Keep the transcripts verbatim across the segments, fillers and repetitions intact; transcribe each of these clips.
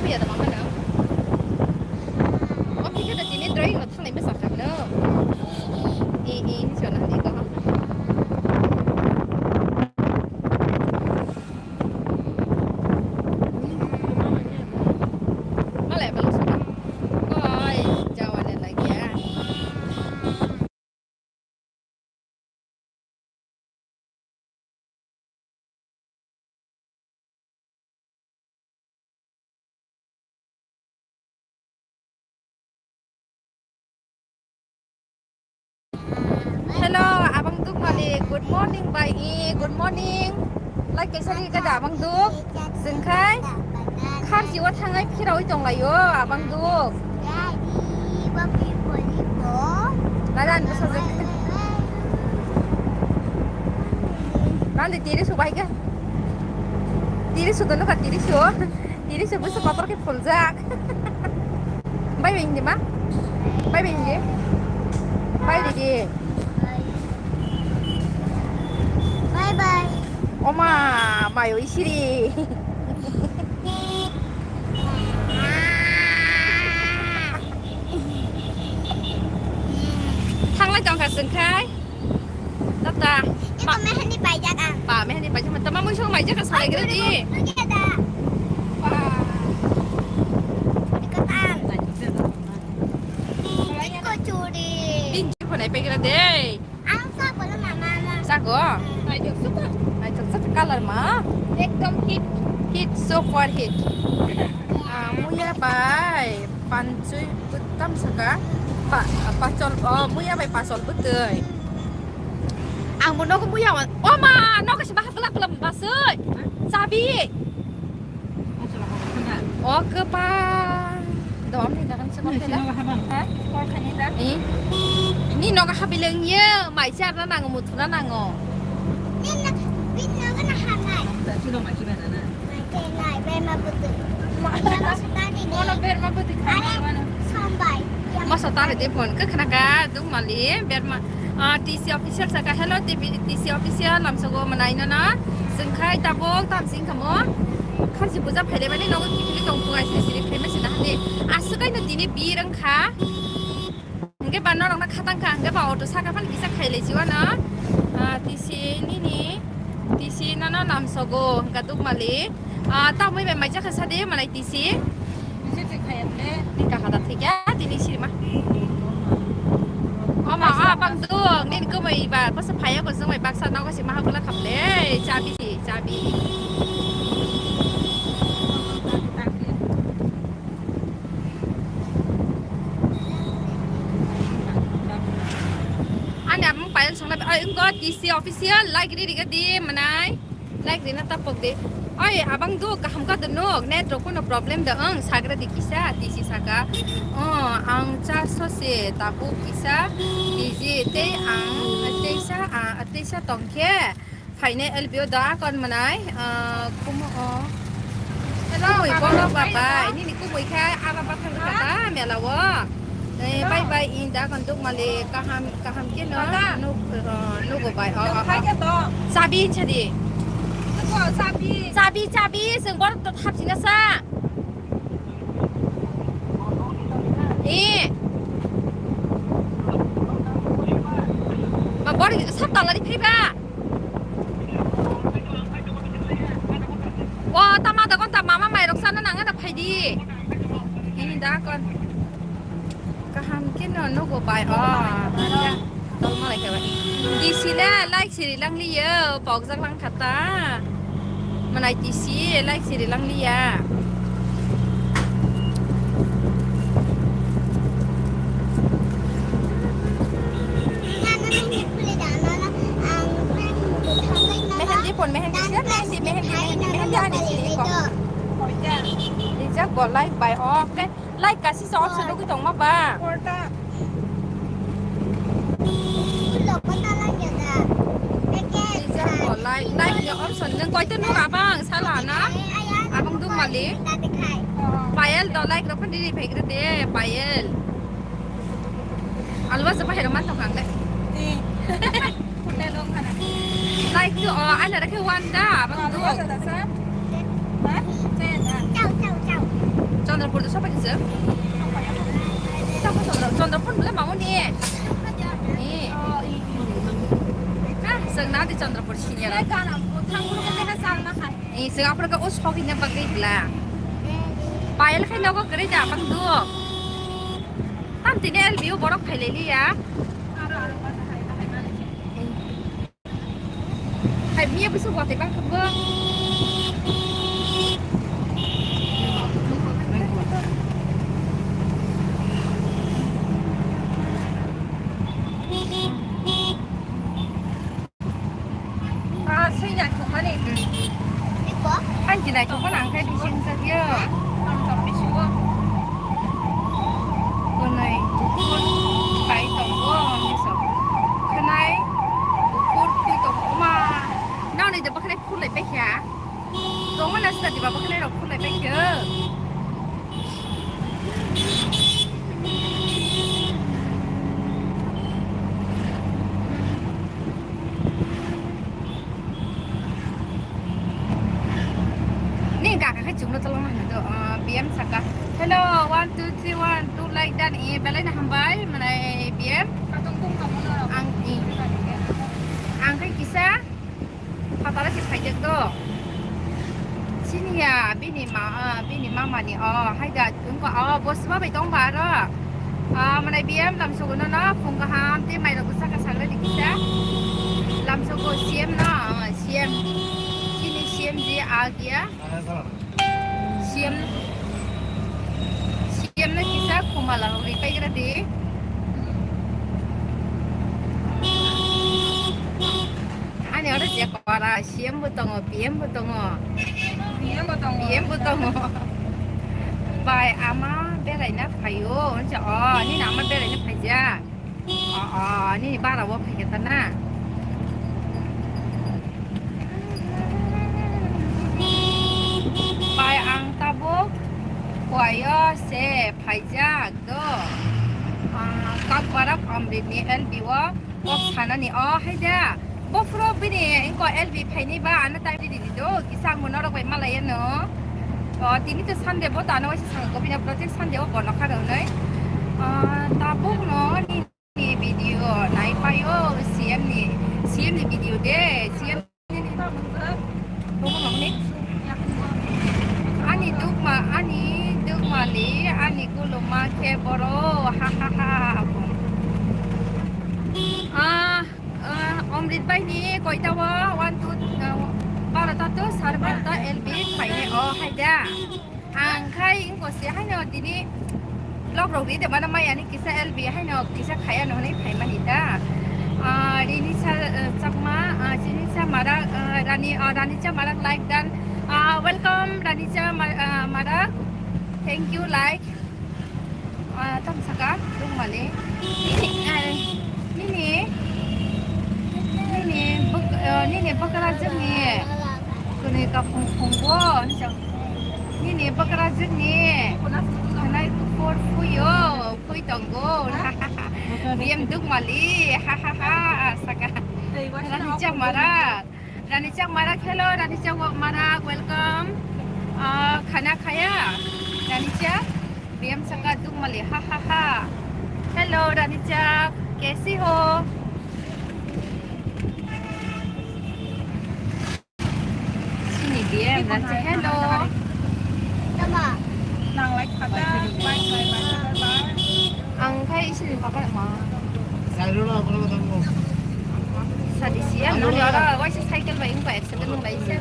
Piya da mama no. O pika da tini drawing no thanglai masa kha no. I, i, ni chona ni ko. Malai ba lusu. Koi, jawa ne lagi ya. Hello, abang duk malik. Good morning, bai. Good morning. Like kaisa ri kada abang duk. Jengkhai. Kharji o thangai phirawi tonglaio abang duk. Ladan bwsajwk. Nandi tiri subai ka. Tiri sudo nuka tiri su. Tiri su bwswk kotor khe phuljak. Bye bye hindi ma? Bye bye hindi? Bye didi. Bye bye. Oma, mayo isiri. Thanglai tongkha chwng khai. Tata. Iko mehndi paijak ang. Ba, mehndi paijak. Tama mui song maijak ka salai gede di. Ba. Iko tan. Iko churi. Din churi phone pai gede de. Ang sa bola mama na. Sago. Maijak suka. Maijak suka color ma. Ekdom hit. Hit, super hit. Ah, muya bai. Panchui butam saka. Pa, pachol, oh, muya bai pachol butui. Ang bo nogo muya wan. O ma, nogo si baha belak belak basui. Chabi. O kepa. Dom ni dagan se kok tela. Ha? Kor khani da. Eh? Ni nogo habileng ye, mai char na nango, muthuna nango. Ni na, bin nogo na hamai. Sino mai sino na. Mono berma bwtwi kha. Masa tari de phone khe khna kha duk mali berma, ah, T C official saka, "Hello, T C official, lamsogo manai no na." Chwng khai tabuk tam sing khamo. Kharji puja phaile mani nogo kiphilwi tong phungai siri siri khaima sina hani. Aswk aino tini bir wng kha. Hingke ba norokno khatang kha, hingke ba auto saka phano kisa khailai si wano. Ah, T C nini, T C nono lamsogo, hingka dukmali. Ah, tamoi bai maija kha sade, malai T C. Ni kaha da thikya, tini sirma. Oma, ah, bang duk, nini kumui ba, kosa phaya ko jongbai baksa nogo si maha bula khamle, chabi si, chabi. Ani amung payal songla, ay, wngko T C official, like ri riga di, manai. Like rina tapok di. Ay, abang du, kaham ka dunuk, net rok kuno problem da, ang sagra di kisa, T C saka. Oh, ang charso se, tapu kisa, T C, te ang, teisa, ah, teisa tongkhe. Phainai L B O da kon manai, ah, kumo, oh. Hello, kumui baba, bolo bye, baba. Ini ni kumui khai, aba bathang kata, mela wo. Eh, bye bye, in da kon duk mali, kaham, kaham ke no, nuk, eh, nugo bai, oh, oh, oh. Chabi chadi. Chabi, chabi, sing bor to thap sina sa. Eh. Ma bor sab talari phai ba. O, tama dogon ta mama mairok sana nang ana phaidi. Ini da kon. Kaham ke no nugo bai. O. Tol malai khe bai. Di sile like siri lang liyo, pok jak lang khata. Manai T C like siri lang liya. Mehendi pon, mehendi siya, mehendi, mehendi, mehendi, mehendi ani sini ko. Rijak bo like bai, okay. Like kasi sa option nugui tongma ba. Rijak bo like, like ni option nung koito nung abang sala na. Abang duk mali. Payel do like rok phan diri phai de, Payel. Alwa jaba hero man tong kang le. Like tu, oh, ana rakhe wan da, abang duk. Chau, chau, chau. Chandrapur do sopai se. Chandrapur, Chandrapur bole mamuni. Ni. Ah, seng na di Chandrapur senior. Ni seng apor ka o sogin na bagri bla. Payal khai nogo kere ja bang do. Tam tini L B U borok khailai liya. Hai, mia busu buat tebang kebo. Ah, sui naithok mani. Ang je naithok mani ang khai bising sa dia. Ang tong bisingo. Kunui, kuphur, pai tongo, ang miso. Khwnai, kuphur, khui tongo, ma. Nang ni de bakhlai phulai paikha. Tongo na sita diba bakhlai rok phulai paikha. Ni gaka khe chukno tolong ma hino do, ah, B M saka. Hello, one, two, three, one, two, like dan, eh, belai na hambai, manai B M. Ang, eh, ang khai kisa, phatara khe phaijak do. Siniya, bini ma, ah, bini mama ni, oh, hai da, wngkha, oh, bo swba bai tong ba aro. Ah, manai B M lamsogo no, no, phung kaham, tei mairok bwsa ka sagra di kisa. Lamsogo C M no, ah, C M. Chini C M di agia. C M, C M no kisa khumala rok ri paigra di. Ani oro je kora, C M bo tongo, P M bo tongo. P M bo tongo. P M bo tongo. Bai, ama beraina phaio, hwnsa, o, nini ama beraina phaijak. O, o, nini bara o phaikha ta na. Bai, ang tabuk Khuaio se phaijak do. Ah, Kokborok Amrit ni L B o kok sanani o hai da. Bophuru bini engko L B phaini ba ano time ridi do. Kisa ang norok bai malai ano. O, tini to Sunday bo to ano waisa sangko bini protect Sunday o bono kha rwnai. Ah, tabuk no ni Ni video nai paio C M ni, C M ni video de, C M ni. Ani dukma, ani dukmali, ani kuluma khe boro, ha, ha, ha. Ah, ah, Omrit bai ni koita o, one, two, ah, barota to, sare barota L B phaini o, hai da. Ang khai wngkha se haino tini vlog rok ri de mano mai ani kisa L B haino kisa khaya no hwnwi phai mani da. Ah, Rini sa, eh, Chakma, ah, Chini sa Mara, ah, Rani, ah, Rani cha Mara like dan. Ah, welcome Rani cha Mar-, ah, Mara. Thank you like. Ah, tam saka dukmani. Nini, ah, nini, nini bak-, ah, nini bakra jani. Kuni kapung pung bo, nini bakra jani. Kanai kuphur phuyo, phui tongo. B M dukmali, ha, ha, ha, saka. Rani cha Mara. Rani cha Mara, hello, Rani cha Mara, welcome. Ah, khana khaya, Rani cha, B M saka dukmali, ha, ha, ha. Hello, Rani cha, kaisi ho? Sini B M, Rani cha, hello. Ang khai isini papa ma. Sadi siya, nani ora, waisa cycle ba ingpa accident nung lai siya.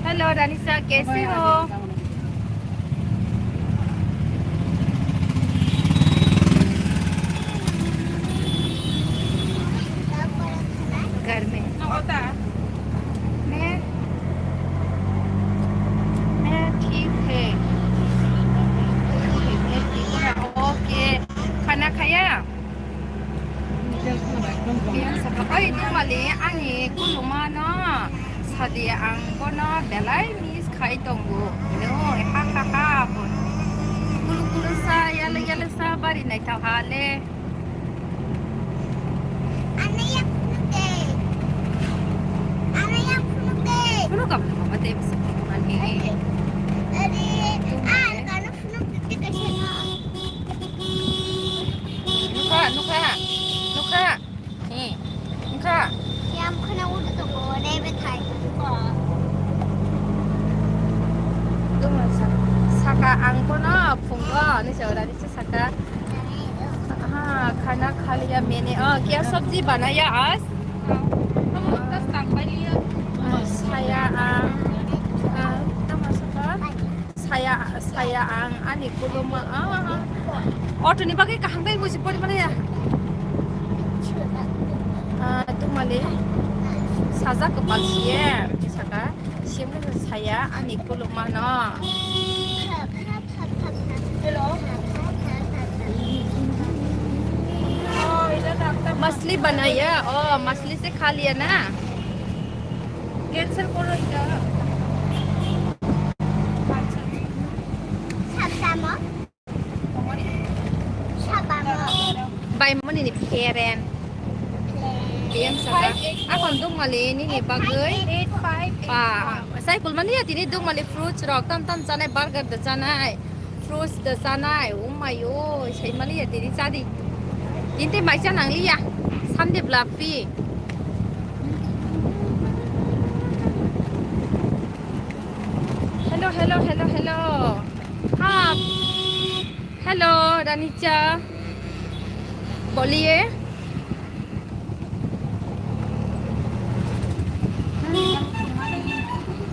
Hello, Ranisa, kaise ho? घर में। मैं, मैं ठीक है। मैं ठीक है। OK। खाना खाया? Oi, dukmali, ani kuluma no sadi ang bono belai miss khai tongo. No, ha, ha, ha, bo. Kulu kulu sa, yalo yalo sa, bari naithok ha le. Ano yak phunuk de. Ano yak phunuk de. Phunuk ka phunuk ka de, bisi phunuk ani. Ade. Ade. Ya, mene, oh, kya sabji banaya aaj? Saya, ah, ah, tama saka? Saya, saya ang ani kuluma, ah. Auto ni bagwi kaham bai musi pori mana ya? Ah, tumale. Saja kepal siye, saka. Siye saya ani kuluma no. मछली बनाया, ओ मछली से खा लिया ना। कैंसिल करो इधर। Bai mani ni parent. Parent saka. Akon dong mali ni ni bagwi. Ba, cycle mani ya tini dong mali fruits rok tam tam chanai, burger da chanai, fruits da chanai. Oh my, oh, sai mali ya tini chadi. Tinte mai cha nang liya. Sunday bla free. Hello, hello, hello, hello. Ha. Hello, Ranicha. बोलिए।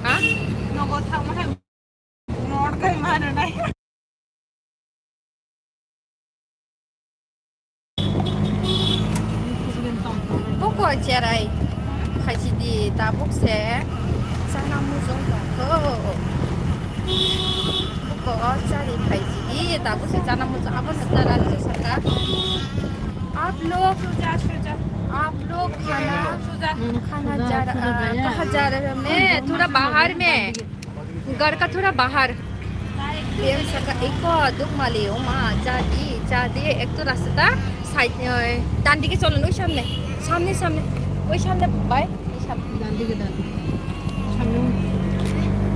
Ha? Buko cherai khaisidi tabuk se chana mujung tongkho. Buko chari khaisidi tabuk se chana mujung abono chara saka. आप लोग, आप लोग खाना, खाना जा रहा, कहाँ जा रहे हो? मैं थोड़ा बाहर में। घर का थोड़ा बाहर। Parent saka iko duk mali, oma, cha di, cha di, ek to rasta ta side, eh, dan dike cholon, oi samne, samne, samne, oi samne, bhai, oi samne. Dan dike, dan dike. Samne.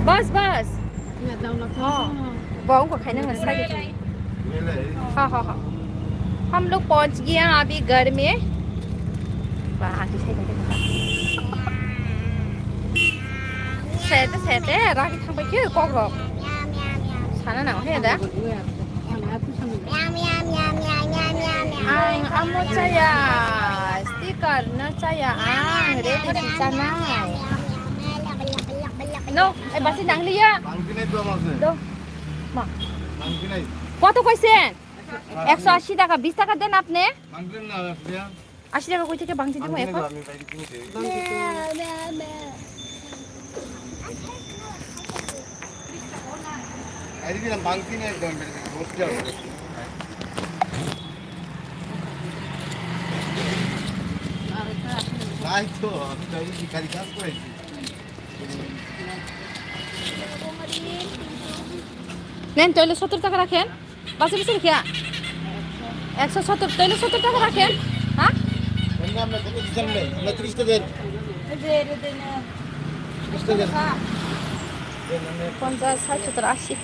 Bas, bas. Ya, daw lakha. Oh. Bong ko khaina ngan sagi. Ha, ha, ha. हम लोग पहुंच गए हैं अभी घर में। Ba, ati sai dai. Sete, sete, ragi thang bai khe kok rok. Sana nang he da. Ang amo chaya, sticker no chaya, ang ready si chana. No, eh, basi nang liya. Bangkini dua maksudnya. Do. Ma. Bangkini. কত কইছেন? একশো আশি টাকা, বিশ টাকা দেন আপনি। Bangkini na ya. আশি টাকা কই থেকে ভাঙতি দিব এখন? নেন, তাহলে সত্তর টাকা রাখেন। বাসে বসে রেখে? একশো সত্তর, তাহলে সত্তর টাকা রাখেন। হ্যাঁ? আমরা তিরিশটা দেন। তিরিশটা দেন। পঞ্চাশ, ষাট, সত্তর, আশি।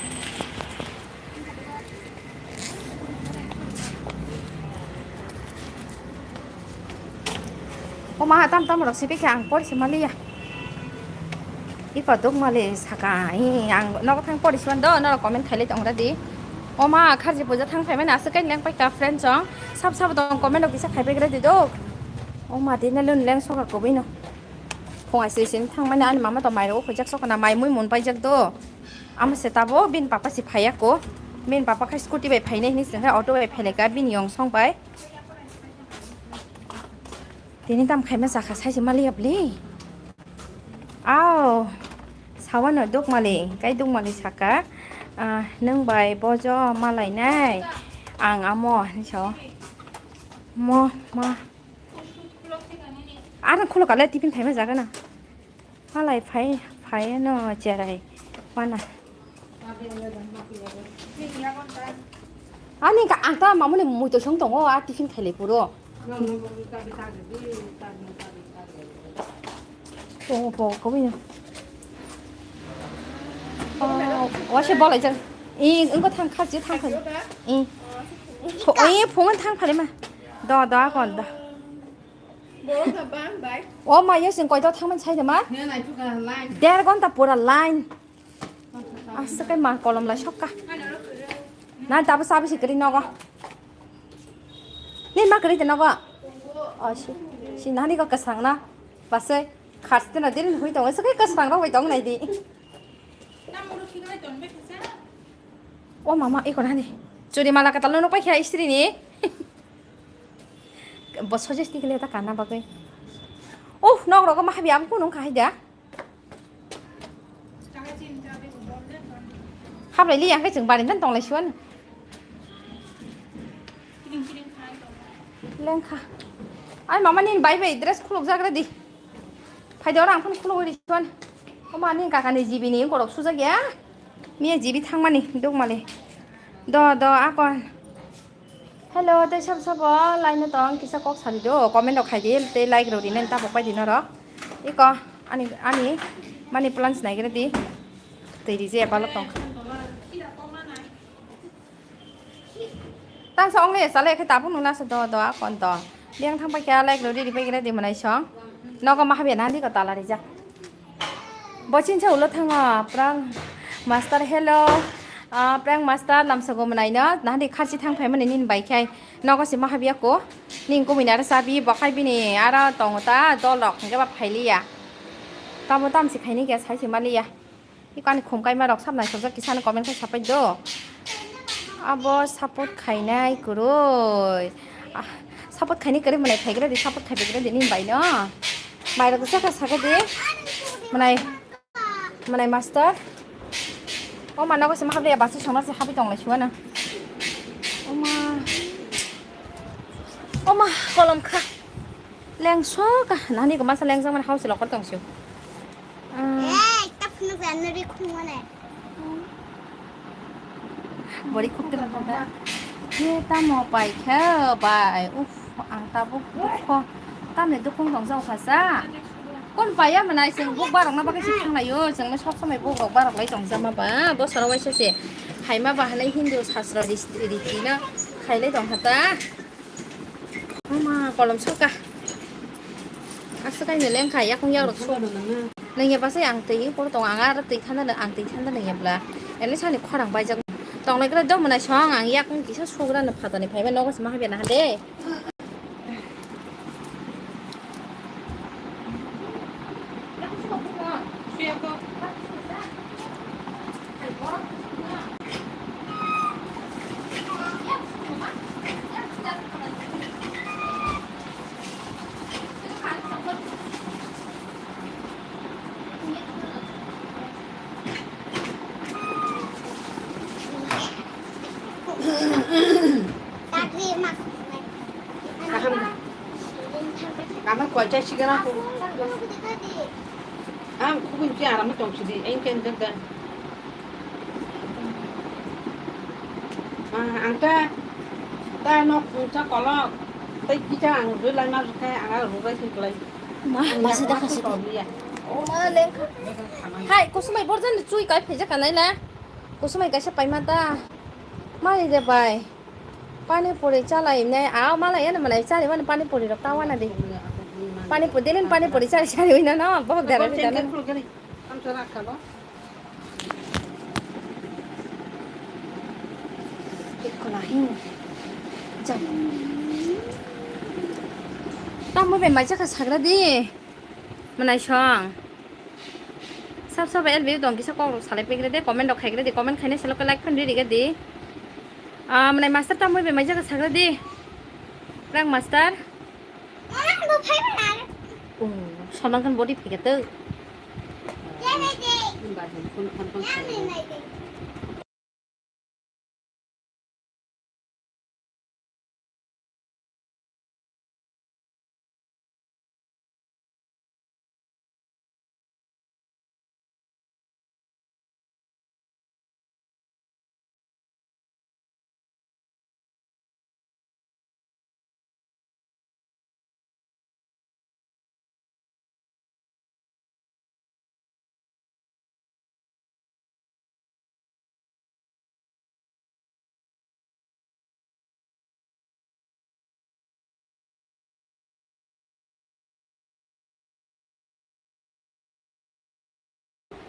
O ma, tam tam rok sibikhe ang pori se maliya. Ipa duk mali saka, i, ang nogo thang pori se mando, norok comment khailai tong radi. O ma, kharji puja thang phaimani aswk kai leng paikha friend song. Sab sab tong comment rok kisa khaipai radi duk. O ma, tini lun leng soka kubui no. Phung aisi sin thangmani ani mama to mai rok khojak sokna mai mui mun paijak do. Amo se tabo bini papa si phaiya ko. Bini papa khai scooty bai phainai hinwi se khai auto bai phailaika bini yong song bai. Tini tam khaima chakha saise maliya bli. Ao, sawano dukmali, kai dukmali saka. Ah, nwng bai bojo malainai. Ang amo hinwi sao. Mo, ma. Ano khulo kale tiffin khaima jaga na. Malai phai, phai no cherai. Mana. Ani ka ang ta mamuni mui to song tongo, a tiffin khailai puro. Tongo po, kobui no. Oh, wase bolai jang. I, engko thang kha, je thang kha. I. Pho, i, phone thang phale ma. Do, do, akon do. O ma, yo sing koito thangmani sai de ma? Der ghonta pura line. Asa kai ma kolom lai sokka. Na, tabo sabi si kri nogo. Ni ma kri te nogo. O si, si nani ko kwsang na? Basai khastino din hui tongo, se kai kwsang rok bai tong nai di. O mama, iko nani. Churi mala katal no pai kha istri ni. Bo sojesti kele ta kana bagwi. Oh, nok rogo ma habi am kunung khai da. Hablai li yang kai chwng barin dan tong lai suan. Lengkha. Ai mama ni bai bai dress khuluk jagra di. Phai de ora ang phun khuluk ri suan. Oma ni kaka ni jibi ni korok sujak ya. Miya jibi thangmani dok male. Do do akon. Hello, tei sab sabo line no tong kisa kok sari do, comment rok khai di, tei like rok rinani tabok pai di norok. Iko ani ani money plant nai gira di. Tei rije balok tong. Tang sa ong le sale khe tabuk nuna sa do do akon to. Biang thang pai kya like rok ri pai gira di manai song. Nogo ma habya nani ko tala rijak. Bochin sa ulo thango, prank master, hello. Ah, prank master, namsa go mwnai no, nahani kharchi thang phai mani nini bai khai. Nogo se mahabya ko, ning kumui nara sabi, bo khai bini ara tongo ta, dol rok hingke ba phailiya. Tamo tam se khaini kya sai se maliya. Iko ani khum kaima rok sab naisokjak kisa no comment khai sapai do. Abo support khainai kwrwi. Ah, support khainai kwrwi mwnai phaigra di, support khaibai gra di nini bai no. Bai rok sa kha saka di. Mwnai. Mwnai master. O ma nogo se ma habri ya basi songna se habi tong lai suana. O ma. O ma kolom kha. Lengso kha. Nani ko masa lengsong mani house lokor tong siu. Ah. Eh, tak kena nari khumane. Bori khuk tela tata. Ye tamo pai kha bai. Uf, ang tabuk dukho. Tamni dukhung tong jao kha sa. Kon paya mwnai chwng buk barok na bagwi se thang laio. Chwng no sob somoi buk rok barok lai tong jama ba. Bosoro waisa se. Phaima ba hanai Hindu sastra riti no khailai tong kha ta. Mama kolom suka. Aswk kainwi lengkha yakung yakrok su. Nangya basai ang twi poro tongo, ang aro twi thanda, ang twi thanda nangya bla. Ele sani khorang baijak. Tonglai kra do mwnai song ang yakung kisa sugra no phatani phaiba nogo se ma habya na hade. Kaham. Kaham koi chai sigara ko. Ang kubun ki aram tong sidi, engken jaga. Ah, ang ta, ta nok phungsa kolok, tei kisa ang rwlai ma rwkhe, ang aro rwbai thwklai. Ma, ang basi yak dakha ma sidi. Thwkliya. O ma, lengkha. Hai, kusumai borjan chui kai phaijak kanai la. Kusumai kaisa paima ta. Mari de bai. Pani puri chalai nai, a malai ani malai chari mani pani puri rok ta wana di. Pani puri, dinin pani puri chari chari wina no, bohok dara bidana. Tambo bai mai chakha sagra di. Manai song. Sab sab L B tong kisa kok rok salai pegre de, comment rok khaigre di, comment khaina selo like phan ri ri di. Ah, manai master tambo bai mai chakha sagra di. Prank master. Mama, bo phai ba na. Oh, Salman Khan body phai khe tei. Ya, nai de. Ya, nai, nai de.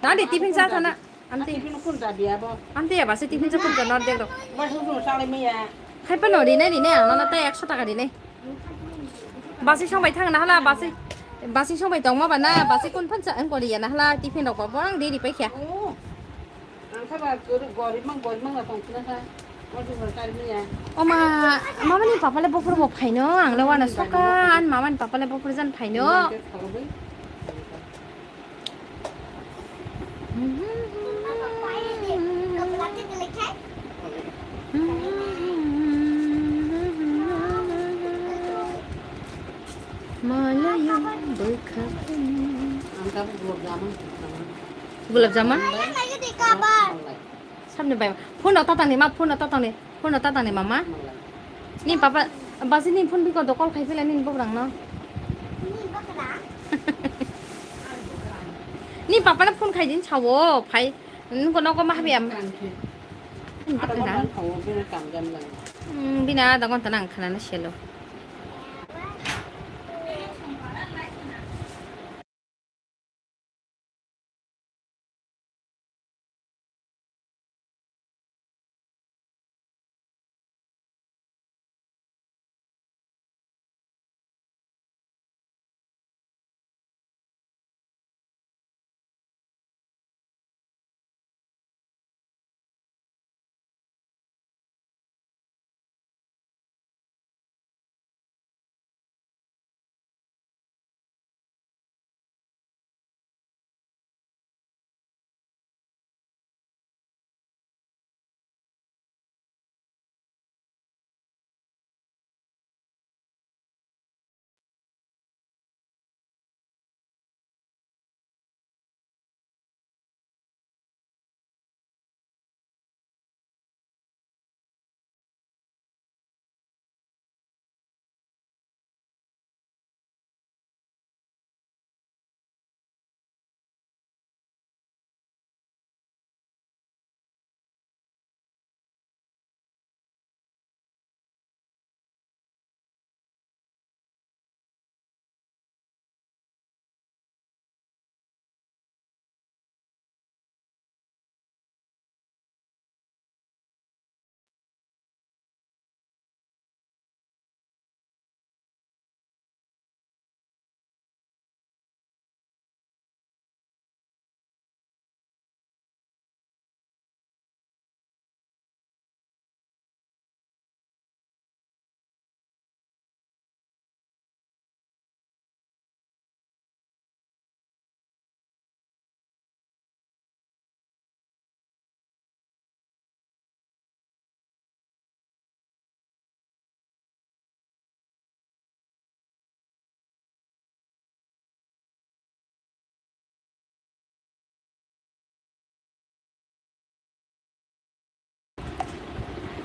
Nadi tiffin cha thana. Amti. Tiffin kun da biya bo. Amti ya basi tiffin cha kun da nor dek dok. Ba su su sa le miya. Hai pa no rinai rinai ang no na tai ekso taka rinai. Basi song bai thang na hala, basi, basi song bai tongma ba na, basi kun phan cha ang kori ya na hala, tiffin rok ba bang diri pai kya. Oh. Ang kha ba gori-, gorib mang, gorib mang la tong khna kha. Mo ju bor kar mi ya. O ma, mama ni papa le bofur bo phaino, ang le wana soka, an mama ni papa le bofur jan phaino. Mo ke khalo bai. Malaya bwkha. Gulab jamun? Samni bai. Phone no tatang ni ma, phone no tatang ni. Phone no tatang ni mama. Ni papa, basi ni phone biko do call khai pila ni bobrang no. Ni papa no phone khai din sawo, phai. Nung ko nogo ma habi am. Hmm, bina adha ghonta nang khana na selo.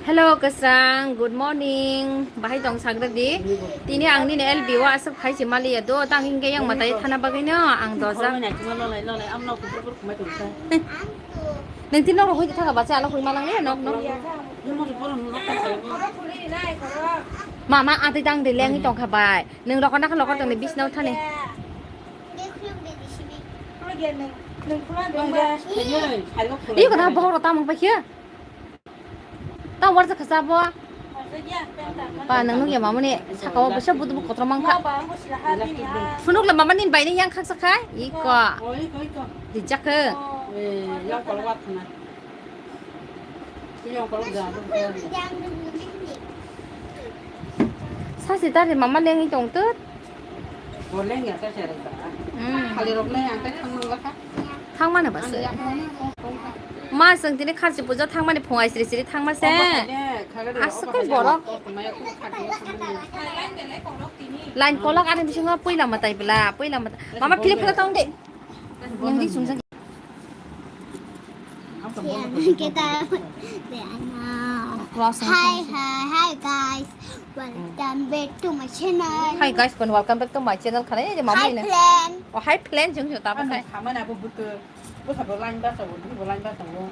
Hello, Kwsang, good morning. Bahai tong sagra di. Tini ang nini L B o aswk khai se maliya do, tang hingke yang matai thana bagwi no ang doja. Neng tin nok rok hoi thaka bacha alo hoi malang le nok nok. Mama ati tang de leng tong kha bai. Neng rok na lokor tong de bisna thani. Iyo kata bohor tamang paikhe. Ta warsa khasa bo. Pa nang nung ya mamani saka o bwsa budu bu kotor mangkha. Phunuk le mamani bai ni yang khaksa khai. Iko. Dijak khe. Sasi tari mama lengwi tong tut. Bo leng ya ta sera ta. Hmm. Khali rok le ang ta thang mang la kha. Thang mano ba se. Ma seng tini kharchi puja thang mani phung ai sri sri thang ma se. Aswk khe borok. Line kolok ani bisingo puila mwtai bla, puila mwtai. Mama philip philip tong de. Nang di sungsa. Hi, hi, hi, guys. Welcome back to my channel. Hi guys, kon welcome back to my channel. Khana ye mama ina. Hi, plan. Oh, hi, plan jeng jeng ta ba khai. Khamana bo butu. Bo sabo line ba sabo, bo line ba sabo.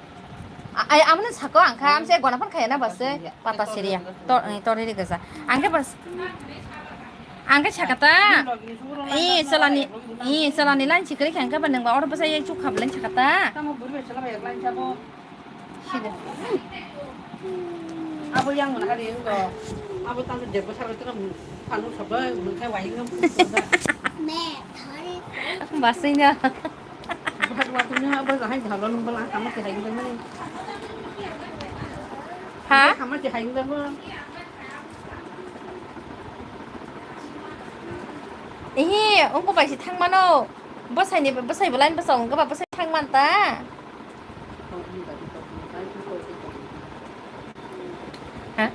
Ai, amna sako ang kha, amse gona phan khaya na bas. Pata seria. Tor, tor ri gaja. Ang khe bas. Ang khe sakata. Eh, salani, eh, salani line sikri khe ang khe ba nang ba oro bwsa ye chuk khap line sakata. Tamo buri bai sala bai line sabo. Sibo. Abo yang mana hari ini kok? Abo tangse debo sabo itu kan. Baswina. Ha? Ihi, ungko bai si thangmano. Bwsaini, bwsai belai bwsa ungkha ba bwsai thangman ta. Ha?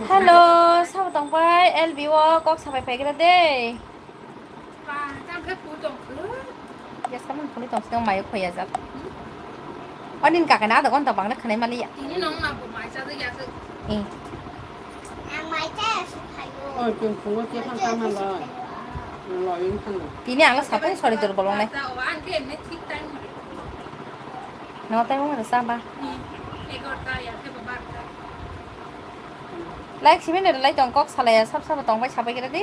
Hello, sabo tongpai L B o kok sabai paigra de. Yes, kamu phone tong sing mayo khoya jak. Onin kakana ada konta bangna khanai maliya. Ini nong ma bo mai cha ya se. Eh. Ang mai cha ya se thayo. Oi, tung phungo che thang ta ma lo. Lo yung thang. Tini ang la sapung sori dur bolong nai. No time mo sa ba. Like simi ne lai tong kok salaya sab sab tong bai sabai kira di.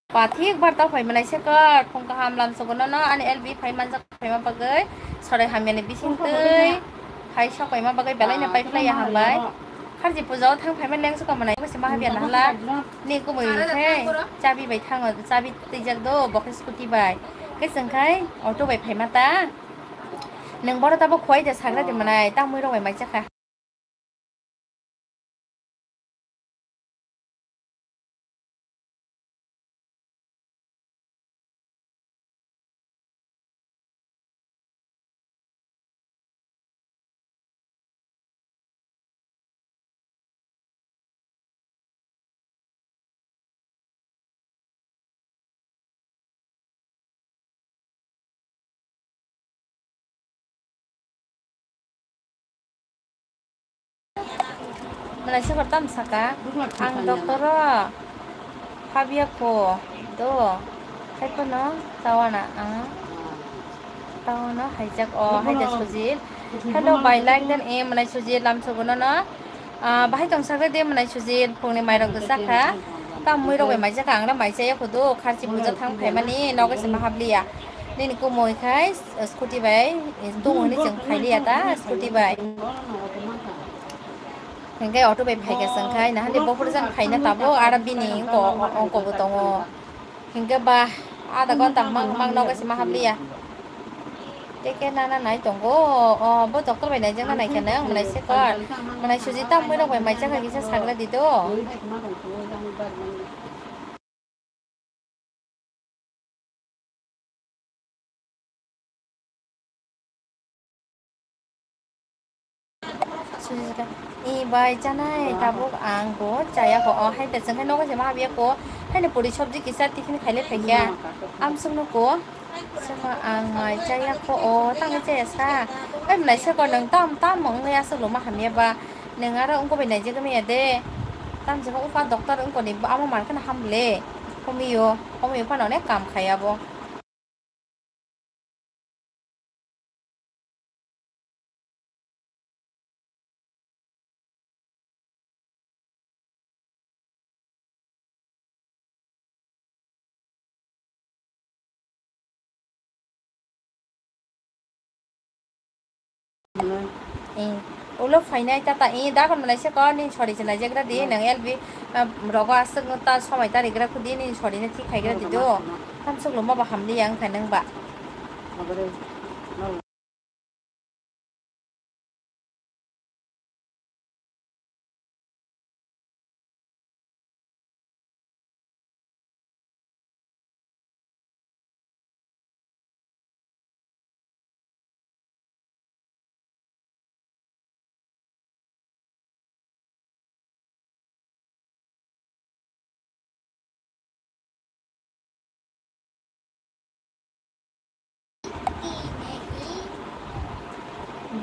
Pathik barta phai manai se kar, phung kaham lam sogo nono ani L B phai manjak phaima bagwi, sorai hamyani bising twi phai sok phaima bagwi belai no pai khlai ya hambai. Kharji puja o thang phaima leng se kamanai se mahabya nahla ni kumui khe chabi bai thango, chabi twijak do bo khe scooty bai. Khe chwng khai auto bai phaima ta. Nwng bono tabuk khuai de sagra di manai, tamwi rok bai mai chakha. Malai se kotom saka, ang doctor o habya ko do, hai phano tawana ang tawana haijak o, haida sujit. Hello bai, like dan e, malai sujit lam sogo nono. Ah, bahai tong sakre de mwnai suji phungni mairok do chakha. Tamwi rok bai mai chakha, ang mai chaya khudu kharchi puja thang phaimani nogo se ma habliya. Nini kumui khai scooty bai tung hwnwi chwng phailiya ta scooty bai. Hinkhe auto bai phaikha chwng khai nahani bophuru jang phaina tabuk aro bini ongko ongko bo tongo. Hinkhe ba, ada gonta mang mang nogo se ma habliya. Teke nana nai tongo. O, bo doctor bai naijak na naikha nang, mwnai se kor. Mwnai suji tamwi rok bai mai chakha kisa sagra di do. Sujita, "E bai, chanai, tabuk ang bo chaya ko, o hai da chwng hai nogo se ma habya ko, hai ni puri sobji kisa tiffin khaile phaikya, amsuk no ko, sima ang mai chaya ko, o tangwi chaya sa, hai mwnai se ko nwng tam tam wngwi aswk luma hamya ba, nwng aro wngko bai naijak maya de, tam se ma upa doctor wngko ni amo man khana ham le, homiyo, homiyo phano onek kam khai abo." Eh, ulo phainai tata, eh, dagon mwnai se kor, nini sori se naijagra di, nang L B, ah, rogo aswk no ta somoi ta rigra khudi, nini sori no thik khaigra di do. Tamsuk luma bo hamli yang kha nang ba.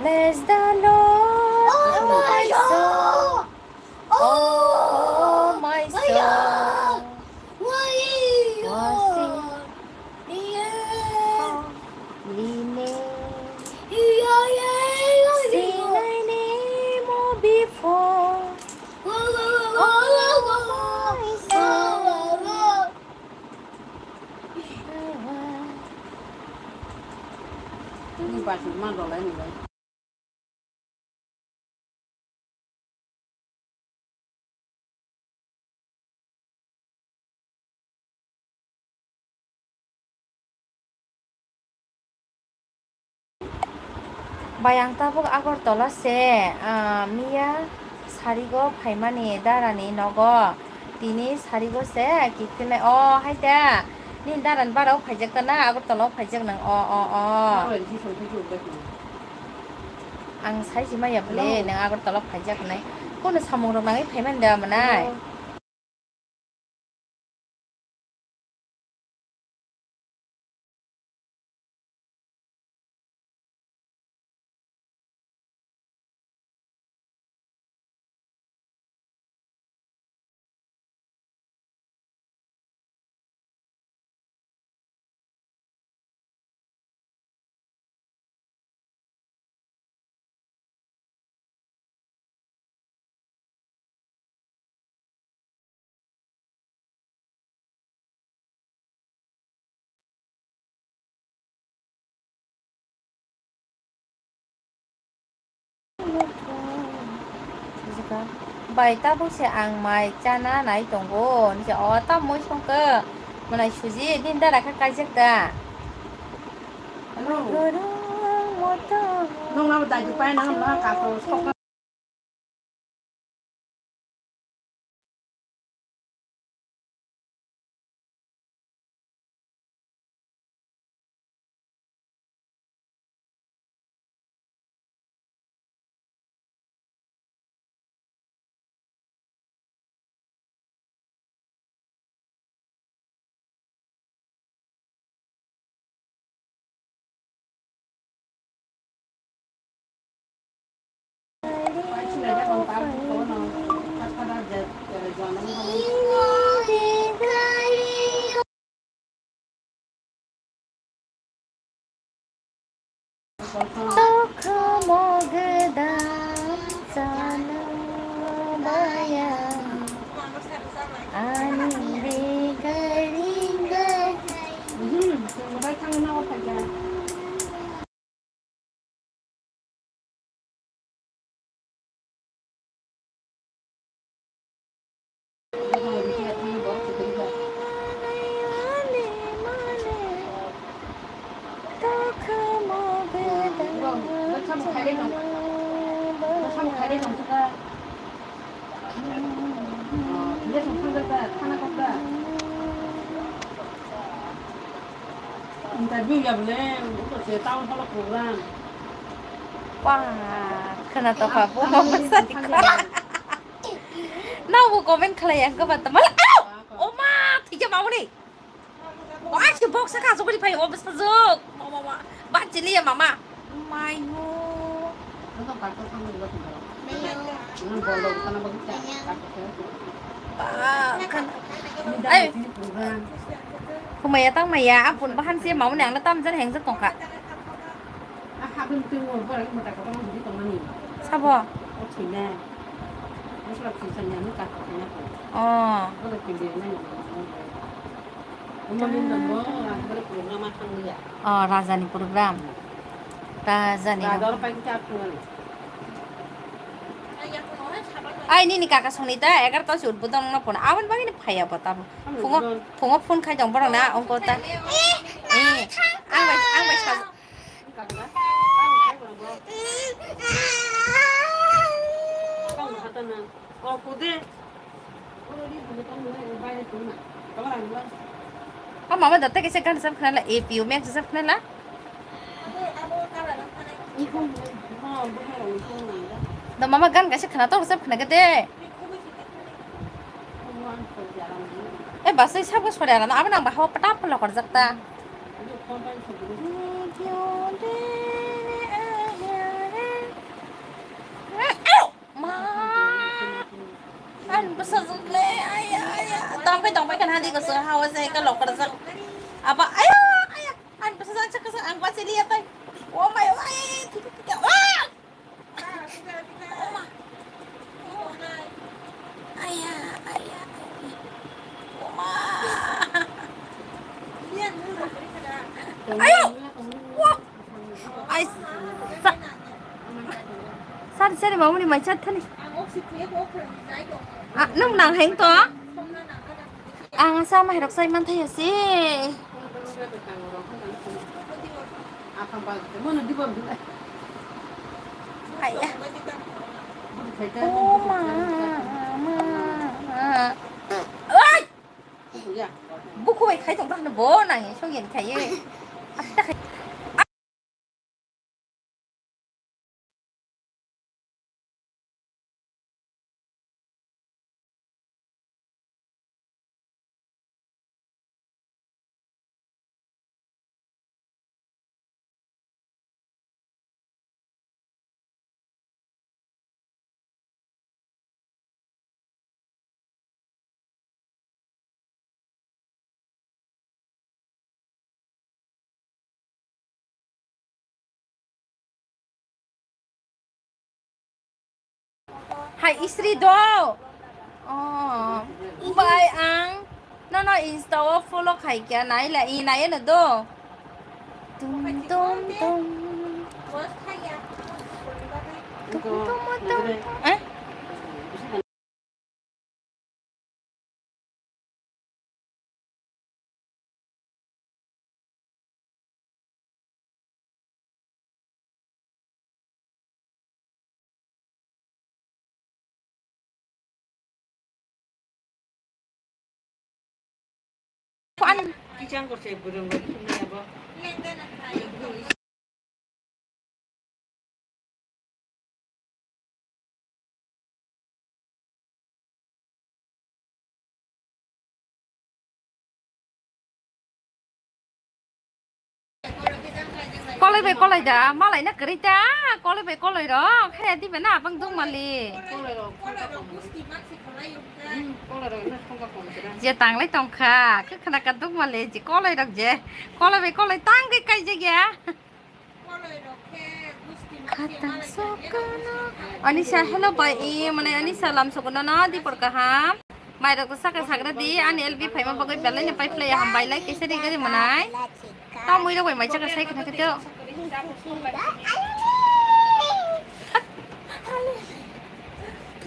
Bless the Lord, oh my soul. Oh my soul. Why you holy name. Sing thy name, oh, before. Oh my soul. Bai, ang tabuk Agartala se, ah, miya sarigo phaimani darani nogo. Tini sarigo se kiphilnai. O, hai da. Nini darani barao phaijak ta na, Agartala o phaijak nang. O, o, o. Ang sai si maya bwle, nang Agartala o phaijak nai. Kono samung rok nangwi phaimani da manai. Bai, tabuk se ang mai chana nai tongo. Nise o tamo songkhe. Manai suji din dara kha kaijak da. Hello. Gorong moto. Nung nabo dai pai nang ma ka to sok. Tokha mo gwdam chana baya ani bigari. Interview ya bole, uto se town hall program. Wah, khna tokha bo ma bwsani khna. Nabo comment khlai ang kaba tamal. Au! Oma, thikya mamuni. Wah, si box ka so kuri phai, o bwsa jok. Ma, ma, ma. Ba chili ya mama. Mayo. Ba, kan. Ai. Humaya tang maya, apun bahan si mau ni ang tam jan heng jat tongkha. Sabo? Oh. Oh, rajani program. Rajani. Ai, nini kaka songni ta, egarota se utbodon wngna phone. Aboni bagwi no phaiya bo tamo. Phungo, phungo phone khai tong borok na, ongko ta. Eh, ang bai, ang bai sa-, O mama, da tei kaisa gan sab khna la, A P U Max sab khna la. Da mama gan kaisa khna to sab khna kete. Eh, basai sabo sore alam, abo nang bahawa pata pala korjak ta. Adi ko so hawa sai ka lokar sa. Aba, aya, aya. Ang basa sa chaka sa ang basa liya tai. Oh my, oh, ay, ay, ay, ay, ay, ah! Aya, aya, aya. Oma. Ayo. Wah. Ai. Sa. Sari, sari, mamuni mai chat thani. Ah, nung nang heng to? Ang asa mairok sai man thaya se. Aya. Oh, ma, ma. Ai! Buku bai khai tong tong bo nang song yen khai. Hai istri do. Oh, bai ang. No, no, Insta o follow khai kya nai la, i nai no do. Tum, tum, tum. Tum, tum, tum. Eh? Kichang korse burung bai khumni abo. Koloi bai koloi da, malai na kwrwi ta, koloi bai koloi rok, he dibe na abang dong mali. Je tanglai tongkha, khe khna ka dong mali, je koloi rok je, koloi bai koloi tang khe kaijak ya. Khatang sokono. Anisa, hello bai, i, mane Anisa lam sokono no, dipor kaham. Mai rok saka sagra di, ani L B phaima bagwi belai ni pai play hambai lai, kisa di gari manai. Tamo iro bai mai chaka sai khna khe to.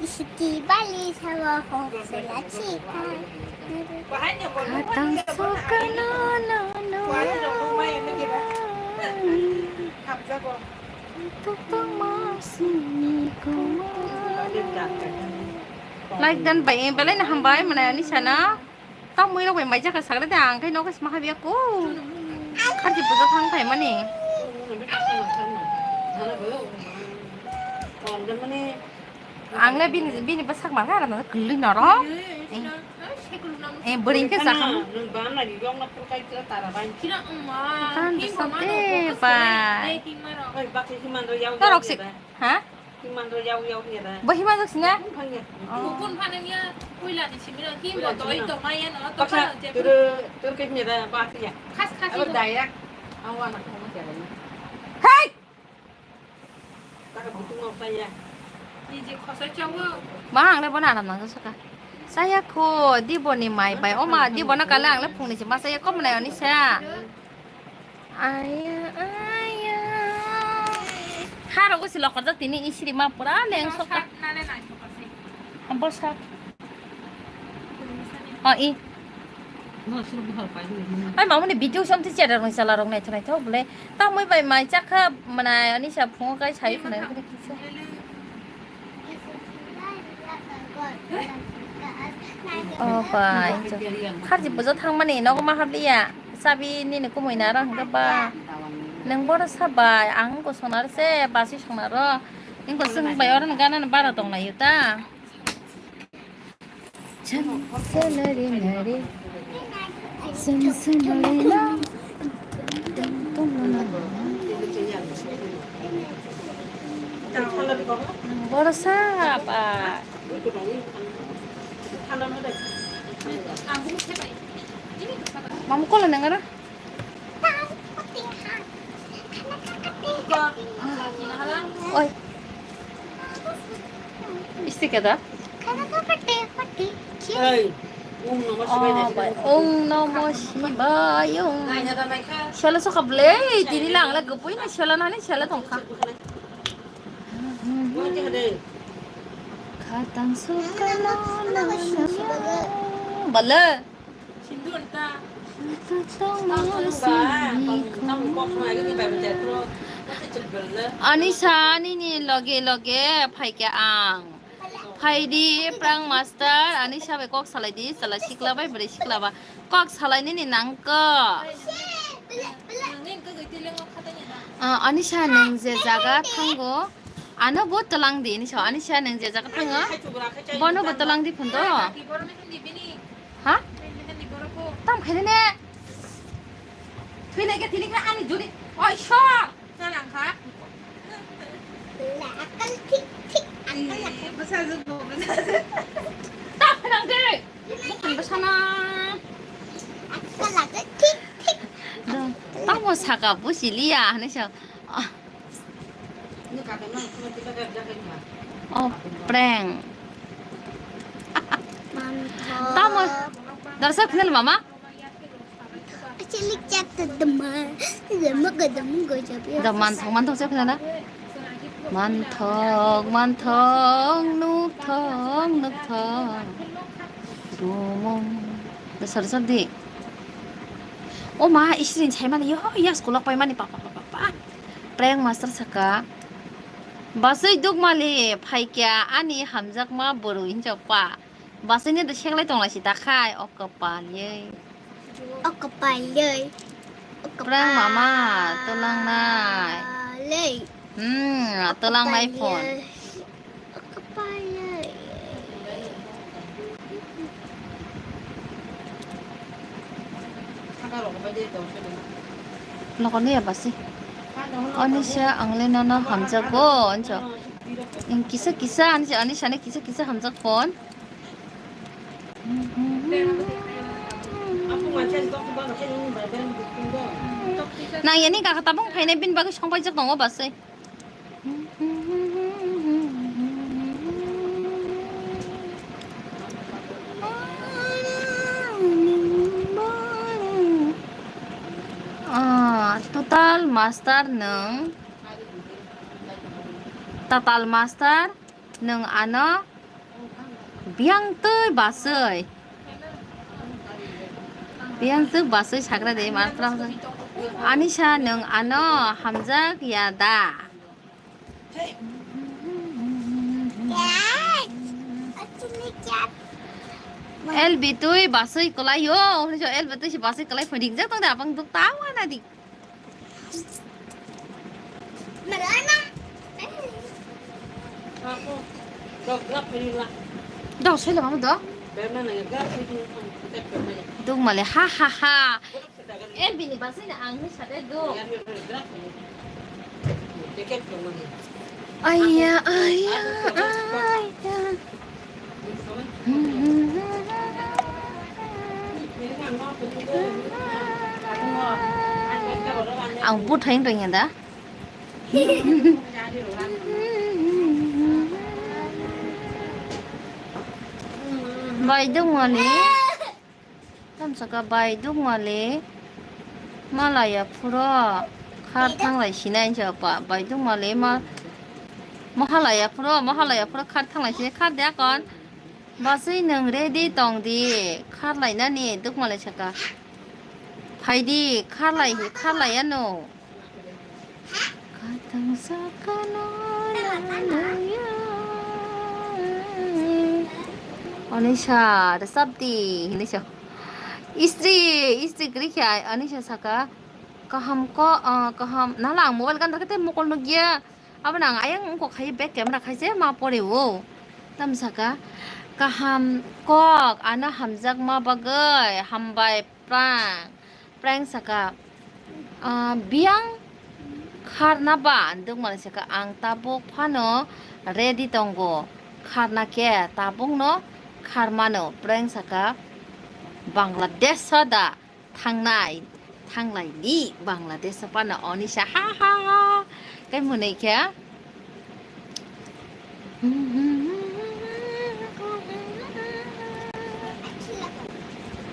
Isti bali sawa hok sela chika. Khatang sokono no no. Tuktung masini kuma. Like dan bai, belai na hambai, mane Anisa na. Tamo iro bai mai chaka sagra de ang khai nogo sma habya ko. Kharji puja thang phaimani. Ang le bini, bini bwsak mangkha, aro kwlwi norok. Eh, eh, bwrwi khe chakha. Tan bwsate bai. Torok se, ha? Bo hima jak sina? Hei! Ma ang le bono anam nang saka. Saya kho, Diboni mai bai. Oma, Dibona kale ang le phungni se ma saya kho mwnai oni sa. Aya, aya. Haro go si lokor jak tini isri ma pura leng soka. Borsa. O i. Ai mamuni video samti chera rong sala rong nai thonai thok bole. Tamoi bai mai chakha mwnai ani sa phungo kai sai khwnai. O bai. Kharji pujo thangmani nogo ma habliya. Sabi nini kumui naro hwnkhe ba. Nwng boro sa bai ang kosong naro se basi song naro. Nwng kosong bai oro gana bara tong laio ta. Cham salary nari. Cham salary na. Boro sa ba. Mamu kola nengara. Oi. Isti kada? Hey, Om Namah Shivaya. Oh, Om Namah Shivaya. Shala sokha ble, tini lang la gopoi na shala nani shala tongkha. Khatang sukha la la la. Bala. Anisa nini loge loge phaikha ang. Phaidi Prang Master, Anisa bai kok salaidi, chwla sikla bai bwrwi sikla ba. Kok salai nini nangkha. Ah, Anisa nwng je jaga thango, ano bo twlang di, hinwi sa, Anisa nwng je jaga thango, bono bo twlang di phondo. Ha? Tam khaide ne? Thwinai khe thini khe ani juri. Oi, sor! Chana kha. Akal thik thik, akal akal. Bwsa jwk bo, bwsa jwk. Tam khaide. Bwsa na. Akal akal thik thik. Tamo saka busi liya, hinwi sa. Oh, prank. Tamo. Darsa khunal mama. Doman thok, man thok se khunal. Man thok, man thok, nuk thok, nuk thok. Dumung. Dasar sar di. O ma, isri sai mani yo, ya school pai mani pa pa pa pa pa. Prank master saka. Basui dukmali phaikya ani hamjakma bwrwi hinjak pa. Basui ni da seklai tonglai si ta khai, o kwpal ye. O kwpal ye. O kwpal. Prank mama, twlang nai. Le. Hmm, twlang nai phone. O kwpal ye. Lokono ya basi. Anisa, ang le nono hamjago, anjo. Kisa kisa, anisa, anisa ni kisa kisa hamjak phone. Nang yani kaka tabung phainai bini bagwi songpaijak tongo basi. Ah, total master nwng, total master nwng ano biyang twi baswi. Biyang twi baswi sagra de, master. Anisa, nwng ano hamjak ya da? L B twi baswi kwlai o, hwnwi L B twi si baswi kwlai phai ringjak tong de, abang duk tawa na di. Dok soi lama do. Duk male ha ha ha. Eh, bini basai na ang ni sade duk. Aya, aya, aya. Ang buthai wng tongya da. Bai dongmani. Tamsaka bai dukmale malaya phuro khar thanglai sinai japa bai dukmale ma mahalaya phuro mahalaya phuro khar thanglai sinai khar de akon basui nwng ready tong di khar lainani dukmale saka phaidi khar lai khar lai ano. Katang sakano nangya. Anisa, resap di, hinwi sa. Istri, istri kwrwi khe Anisa saka, kaham ko, ah, kaham, nala ang mobile ganda khe tei mokol nukya. Abo nang ayang wngkok khai back camera khai se ma pore o. Tam saka, kaham kok, ano hamjakma bagwi, hambai. Prank, prank saka, ah, biyang kharna ba, ang duk mani saka, ang tabuk phano ready tongo, kharna khe tabukno kharmano, prank saka, Bangladesh o da thangnai, thanglai di Bangladesh o phano Onisha, ha ha ha. Kai mwnwi khe.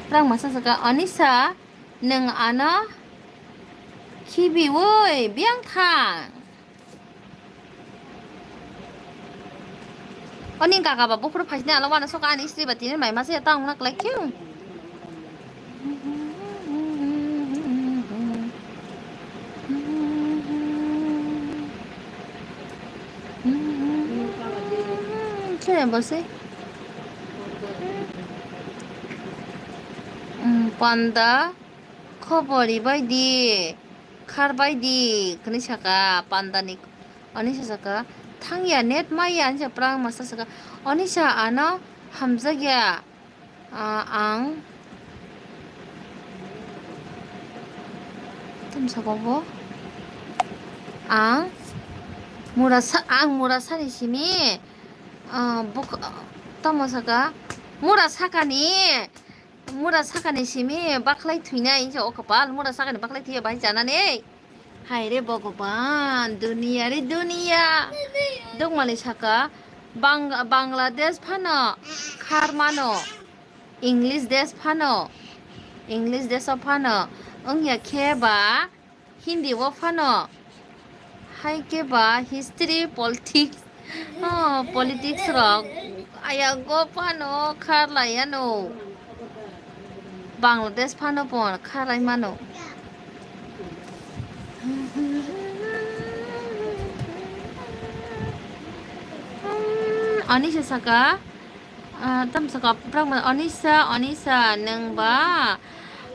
Prang masa saka, Onisha, nwng ano khibiwi biyang thang. Oni kaka ba buphuru phaisni alo uanasoka ani sri ba tini mai masa ya ta wngna kwlai khe. Chaya bose. Panda khobor bai di, khar bai di, hwnwi saka panda ni. Onisha saka, "Thangya, net maya," hinsa Prang Master saka, "Onisha, ano hamjakya, ah, ang." Tamo saka bo? Ang mura sa, ang mura sani simi, ah, buk-, tamo saka, mura sakani, mura sakani simi baklai thwinai, hinsa o kapal, mura sakani baklai thwiya bai chanani. Hai re Bhogoban, duniya re duniya. Dukmani saka, Bang-, Bangladesh phano khar mano, English desh phano, English desh o phano, wngya khe ba Hindi o phano, hai khe ba history, politics, oh, politics rok ayago phano khar lai ano. Bangladesh phano bo kha lai mano. Anisa saka, ah, tam saka, Onisha, Onisha, nwng ba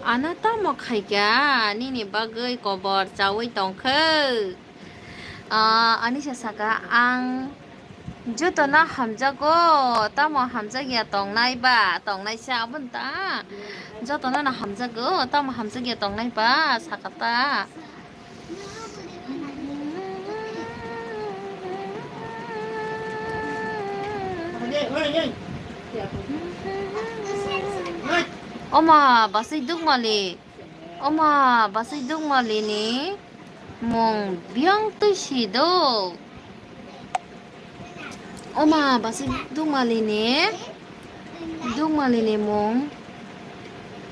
ano tamo khaikha, nini bagwi kobor chawi tongkhe. Ah, Anisa saka, ang jotono hamjago, tamo hamjakya tongnai ba, tongnaisa aboni ta. Jotono no hamjago, tamo hamjakya tongnai ba, saka ta. Oma, basai dukmali. Oma, basai dukmali ni mung biyang twi si do. Oma, basai dukmali ni, dukmali ni mung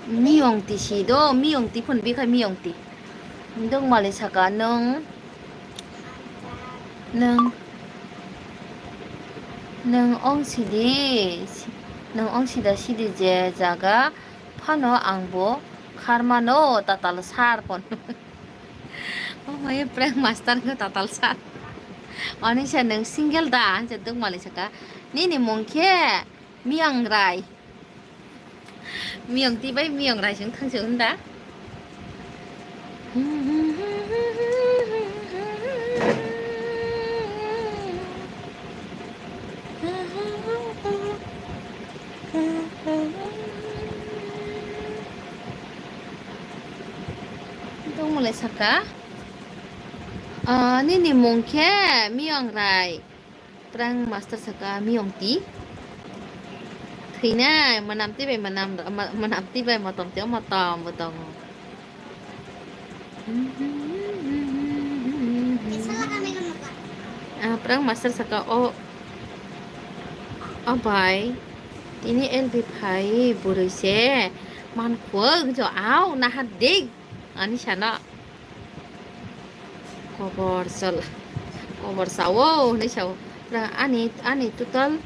miyong ti si do, miyong ti phun bikhai miyong ti. Dukmali saka, nwng, nwng, nwng ong sidi, nwng ong sida sidi je jaga phano ang bo khar mano tatal sar pon. Omo ye prank master khe tatal sar. Anisa nwng single da? Hinsa dukmali saka, nini mung khe Miyang Rai. Miyong ti bai Miyong Rai sing thang se unda. Tongmole saka. Ah, nini mung khe Miyong Rai. Prank master saka Miyong ti. Thwinai, manam ti bai manam, ma-, manam ti bai motom ti motom bo tongo. Ah, prank master saka, o, o bai, tini L B phai bwrwi se man khwk jo, au naha dik ani sana. Kobor chol, kobor sao hinwi sao. Ani, ani total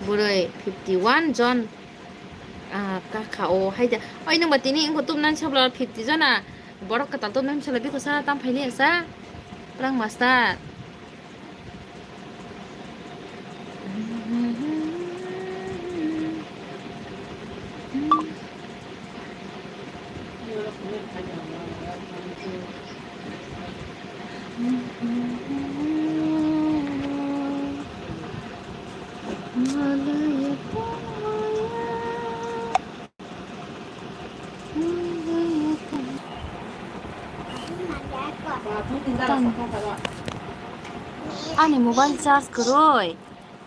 bwrwi fifty one jon, ah, kakha o haida. Oi, nwng ba tini wngkha tubunani sabla fifty jona. Borok kwtal tubunani sabla bikho sa tam phailiya sa. Prank master. Ani mobile charge kwrwi.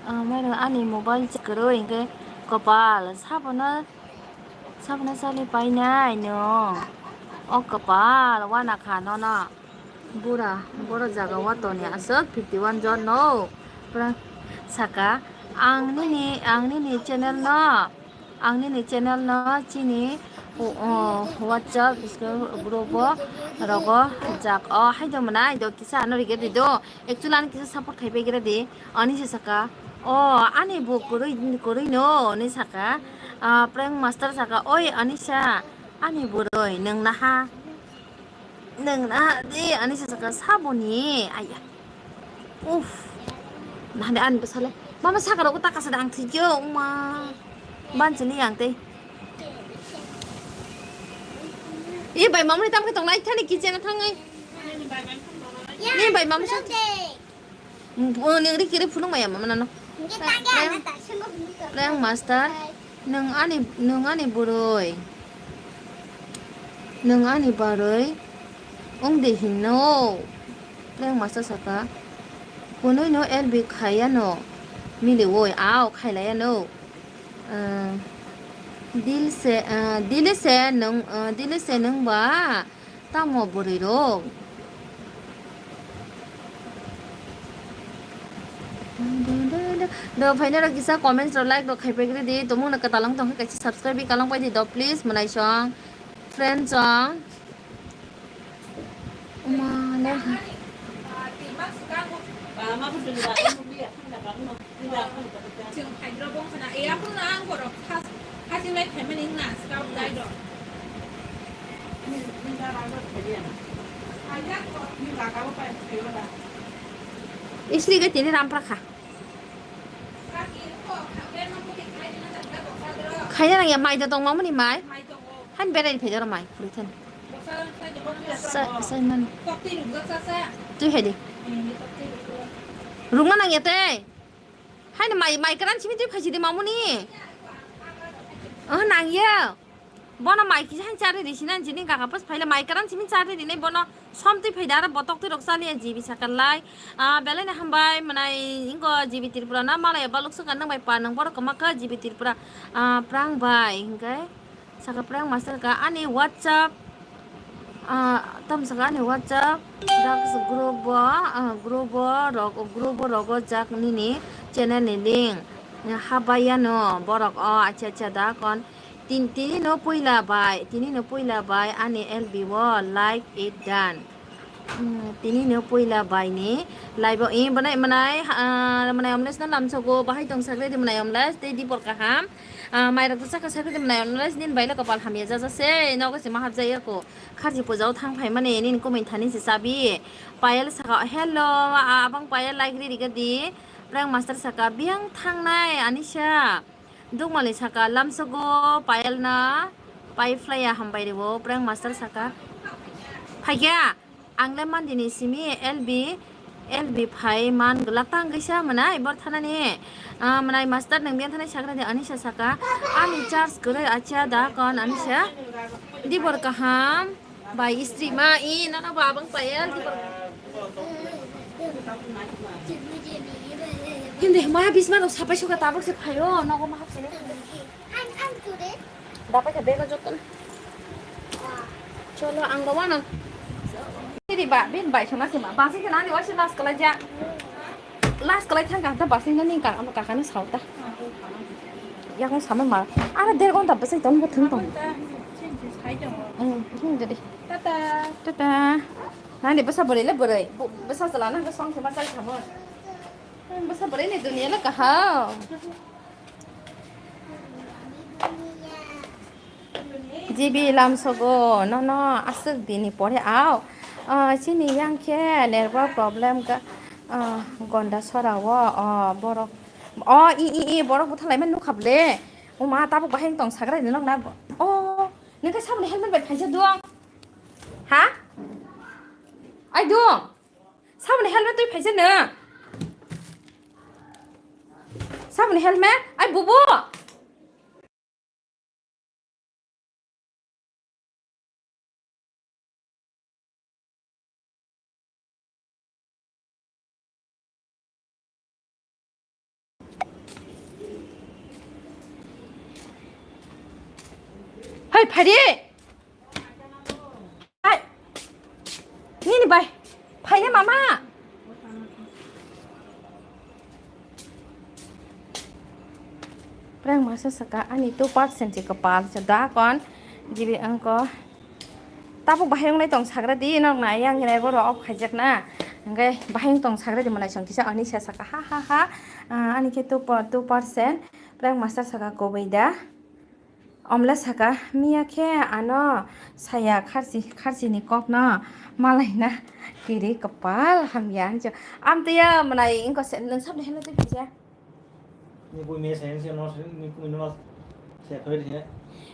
Ah, mano ani mobile charge kwrwi, hinkhe kopal sabono Sabna sali painai no. O kwpal wana kha nono. Bura, boro jaga o toni aswk fifty one jon no. Pura saka ang nini, ang nini channel no, ang nini channel no chini, o, o, WhatsApp group o rogo jak o hai do mwnai do kisa ano rige di do. Actually ani kisa support khai pai gira di. Ani se saka, "O, ani bo kwrwi, kwrwi no," hinwi saka. Ah, Prank Master saka, "Oi, Anisa, ani bwrwi, nwng naha, nwng naha di," ani se saka, "Saboni, aya." Uff. Nahani ani bwsale. Mama saka rogo taka sada ang thikyo, uma. Banchini yang tei. I bai mamri tam khe tong lai thani kitchen thangwi. Ni bai mamri sa. Nwng rikiri phunuk maya mama nano. Prank, Prank Master, nwng ani, nwng ani bwrwi, nwng ani barwi wng de hinno. Prank Master saka, kunui no L B khayano, mili woi, ao khailaiano. Ah, Dilse, ah, Dilise nwng, ah, Dilise nwng ba. Tamo bwrwi rok. Do phaina rok kisa comments rok, like rok khai pegre di. Tomung na katalong tong khe kaisa subscribe kalang pai di do please, mwnai song, friend song. Uma le. Chwng phaidrop wng khna, e, aphuru no ang borok khas-, khasing lai phaimani wngna, scout guide rok. Istri ga tini rampra kha. Khaina nang ya mai da tong mamani mai. Han berai phai doro mai, phuri than. Sa-, sai man. Tui hai di. Rungna nang ya tei. Hai na mai, mai karan simi tui phai sidi mamuni. Oh, nang ya. Bono mai kisa han chari di sinan jini kaka pas phaila mai karan simi chari di nai bono som tui phai dara botok tui rok chali ya jibi sakal lai. Ah, belai na hambai manai ingo jibi Tripura na malai baluk saka nang bai pa nang borok kama ka jibi Tripura. Ah, prang bai hingkai. Saka Prank Master ka ani WhatsApp, ah, tam saka ani WhatsApp dak group o, ah, group o rok, group o rogo jak nini channel ni link habaiya no borok o, acha acha da kon tin, tini no puila bai, tini no puila bai ani L B o like it done. Hmm, tini no puila bai ni live o, eh, bwnai, mwnai, ah, mwnai omles no lamsogo, bahai tong sakle di mwnai omles, tei dibor kaham. Ah, mai rok to chakha sakle di mwnai omles, nini bai le kopal hamya jaja se, nogo se ma hapjai ya ko. Kharji puja o thang phai mani, nini kumui thani se chabi. Payal saka, "Hello, ah, abang Payal like ri riga di." Prank Master saka, "Biyang thangnai, Anisa." Dukmali saka, "Lamsogo Payal na pai phlaiya hambai rwo." Prank Master saka, "Phaikya?" Ang le mandini simi L B, L B phai man glak tang kaisa mwnai bor thanani. Ah, mwnai master nang biyan thanai sakra de Anisa saka. Ani charge kwrwi acha da kon Anisa. Dibor kaham. Bai istri ma i nana ba abang Payal dibor. Hindi ma bisma no sapai suka tabuk se phayo nogo ma hapse. Dapat ka bego joto. Cholo ang gawa na. Tiri ba bin bai sama sima. Basi ke nani wasi last kala ja. Last kala thang ka ta basi nani ka ano kakani sauta. Yakung sama ma. Ara der gonta basi ton bo thung tong. Hmm, hmm jadi. Tata. Tata. Nani basa bore le bore. Basa sala na song sama sai sama. Hmm, basa bore ni dunia la kaha. G B lamsogo, nono aswk dini pore ao. Ah, chini yang khe network problem ka, ah, gonda sora o, ah, borok. O, i, i, i, borok buthalai man nukha ble. O ma, tabuk bahai tong sagra ni nok na. O, nang khe saboni helmet bai phaisa duang. Ha? Ai duang. Saboni helmet twi phaisa no. Saboni helmet? Ai bubu. Hai, phari. Hai. Nini bai. Phaina mama. Prank master saka ani two percent si kapal sa da kon. Jibi angko. Tabuk bahai wnglai tong sagra di, nok nai yang hinai boro off khaijak na. Hingke bahai wng tong sagra di, mwnai song kisa ani sa saka, ha, ha, ha. Ah, ani khe two po-, two percent. Prank master saka, kobai da. Omle saka, miya khe ano saya kharchi, kharchi ni kok no malai na kiri kapal hamya hinjo. Amtwi ya mwnai wngko se, nwng sabni hello twi kisa. Ni bui miya saya se no, ni bui no saya phai de.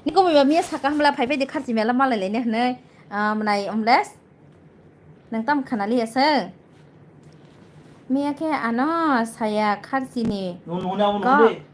Ni bui ba miya saka hamla phai phai de kharchi mela malai le ne hnai. Ah, mwnai omles. Nang tam khana liya se. Miya khe ano saya kharchi ni. No, no, no, no, kok.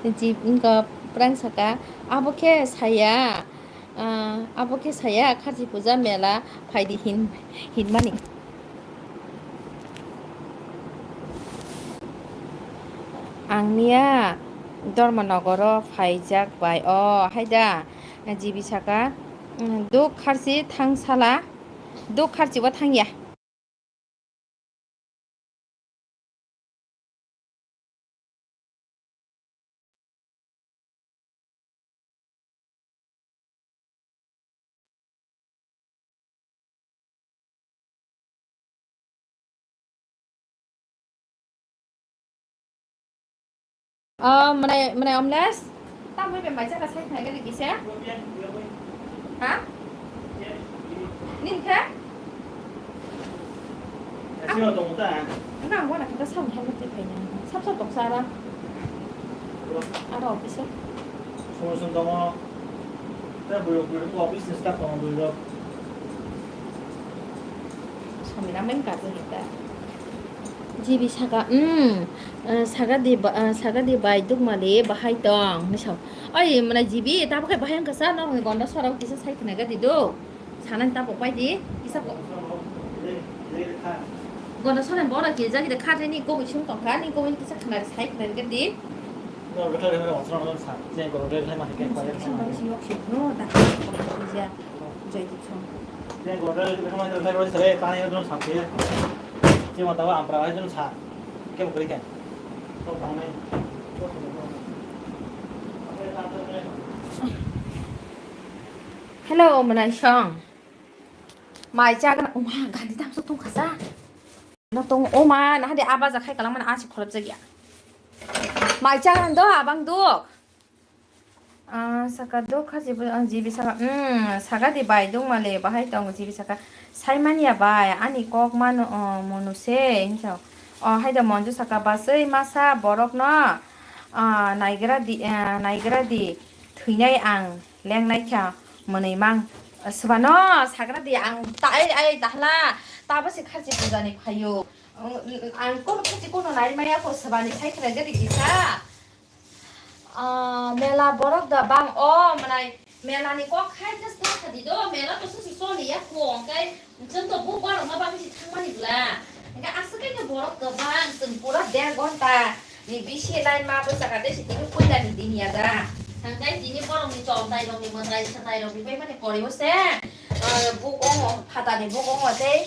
Ji-, wngkha prank saka, abo khe saya, ah, abo khe saya kharchi puja mela phaidi hin-, hinmani. Ang miya Dharmanagaro phaijak bai, o haida, G B saka, duk kharchi thangsala, duk kharchi bo thangya. Oh, mwnai, mwnai omles. Tamo be mai jaga sai khna gari kisa? Ha? Nin kha? Sino tong ta? Nga ang wana kita sam hal te pe nya. Sap sap tong sara. Aro office. Solution tongo. Te buyok buyok office ni staff tongo buyok. Samina men ka jani ta. G B saka, mm, eh, saka di ba, eh, saka di bai dukmali bahai tong, hinwi sa. Oi, mwnai G B, tabo khe bahai wngkha sa, norokni gonda sora o kisa sai khna gadi do. Sanani tabo pai di, kisa go-, gonda sora ni bora kisa gidi kha, ni kobui sung tong kha, ni kobui kisa khna sai khna gadi. Sing bang sing yok sing no, da. Jai di song. Hello, mwnai song. Mai chagna, oma, gandi damsok tong khasa. No tong, oma, na hade abaja khai kalang mana asi kholop jagya. Mai chagna do, abang do. Ah, saka do kha jibo, ah, G B saka, mm, saka di bai dong male, bahai tong G B saka. Saimania bai, ani kok mano, oh, monu se, hinsa. Oh, haida Monju saka basui masa borok no, ah, naigra di, ah, naigra di, thwinai ang, lengnai kha, mwnwi mang. Swbano, sagra di ang, ta, ai, ai, dahla, tabo se kharchi pujani phaio. Ang, ang kono kharchi kono nai maya ko swbani sai khna gadi kisa. Ah, mela borok da bang o, mwnai mela ni kok khai just thang kha di do, mela to susu soli ya kho, hwnkhe chwng to bu borok ma bang si thang mani bla. Hwnkhe aswk khe borok kwbang, chwng pura der ghonta ni bisi line ma bwsa kha de si tini puila ni din ya da. Hwnkhe tini borok ni chol dai rok ni mwtai swtai rok ni bai mani pori o se. Ah, buk ongo, phatani buk ongo tei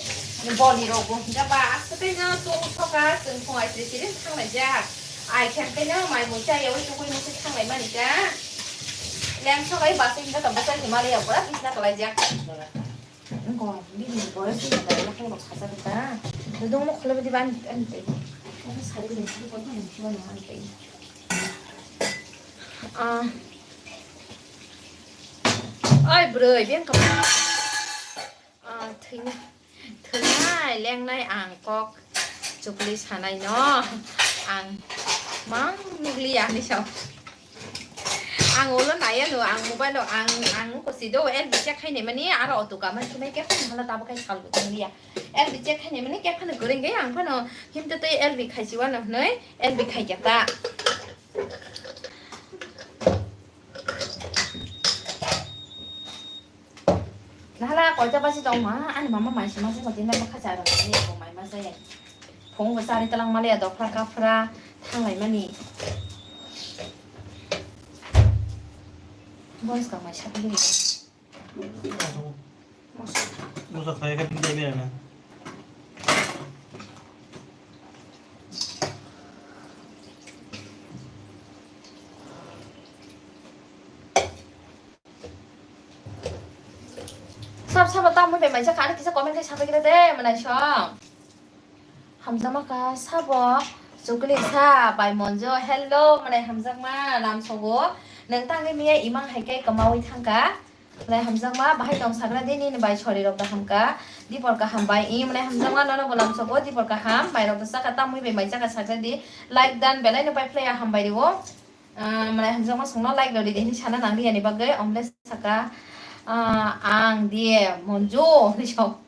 boli rok bo hingka ba aswk khe no tung soka chwng phung ai siri siri thang lai jak. Ai khe khe no mai mui chaya ui tugui mui se thang lai mani ta. Leng sokai bus hingka to bwsai hima le ya pura bisna kalai jak. Ngo bini boyos ni dai na phung rok sacha khe ta. Dudung mo khole bidi ban an tei. Ano sari bidi khole bidi ban an tei. Ah. Ai bwrwi, beng kam. Ah, thwina. Thwngnai, lengnai ang kok chukli sanai no. Ang mang nukliya hinwi sao. Ang ulo naiya no, ang mobile o ang, ang kosi do, L B check khainai mani, aro auto ka man thumai khe phano hala tabo khai sal bo thumliya. L B check khainai mani khe phano kwrwng khe ang phano himte tei L B khaisi wano hinwi L B khai khe ta. Nahala koita basi tong ma, ani mama mai sima sima tina bwkha cha rang ni bo mai ma jaya. Phung bo sari talang mali ya dophra kaphra thanglai mani. Boys ka mai sap li. Musa kaya ka tingkai bera na. Sab sabo tamwi bai maisa kha, ani kisa comment khai sabai kira de, mwnai song. Hamjakma kha sabo, chukli sa bai Monjo, hello, mwnai hamjakma, lamsogo. Nwng tangwi miya imang hai khe kwmawi thangkha. Mwnai hamjakma, bahai tong sagra di, nini bai sori rok da hamkha. Dipor kaham bai, i mwnai hamjakma, nono bo lamsogo, dipor kaham, bai rok da saka, tamwi bai mai saka sagra di. Like dan belai no pai phlai ya, hambai rio. Ah, mwnai hamjakma songno like rw di, di hinwi sana nang di ani bagwi, omle saka, ah, ang diye Monjo hinwi sao.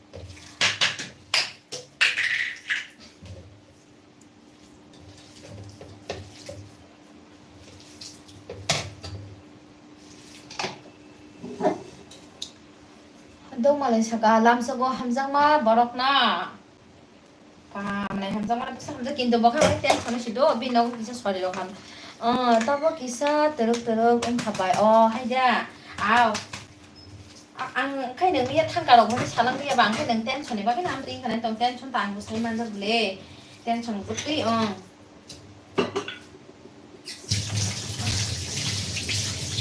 Dongmalai saka, lamsogo hamjakma borok na. Kahamnai hamjakmani bwsa hamjak, kintu bo khe tension si do, bini nogo kisa sori rok ham. Oh, tabo kisa twrwk twrwk wngkha bai. Oh, hai da. Aw. A-, ang khai nang ya thangka rok bo salang ya, bang khai nang tension ni bagwi ham ring khanai tong, tension ta ang bo sai manjak le. Tension bwtwi, oh.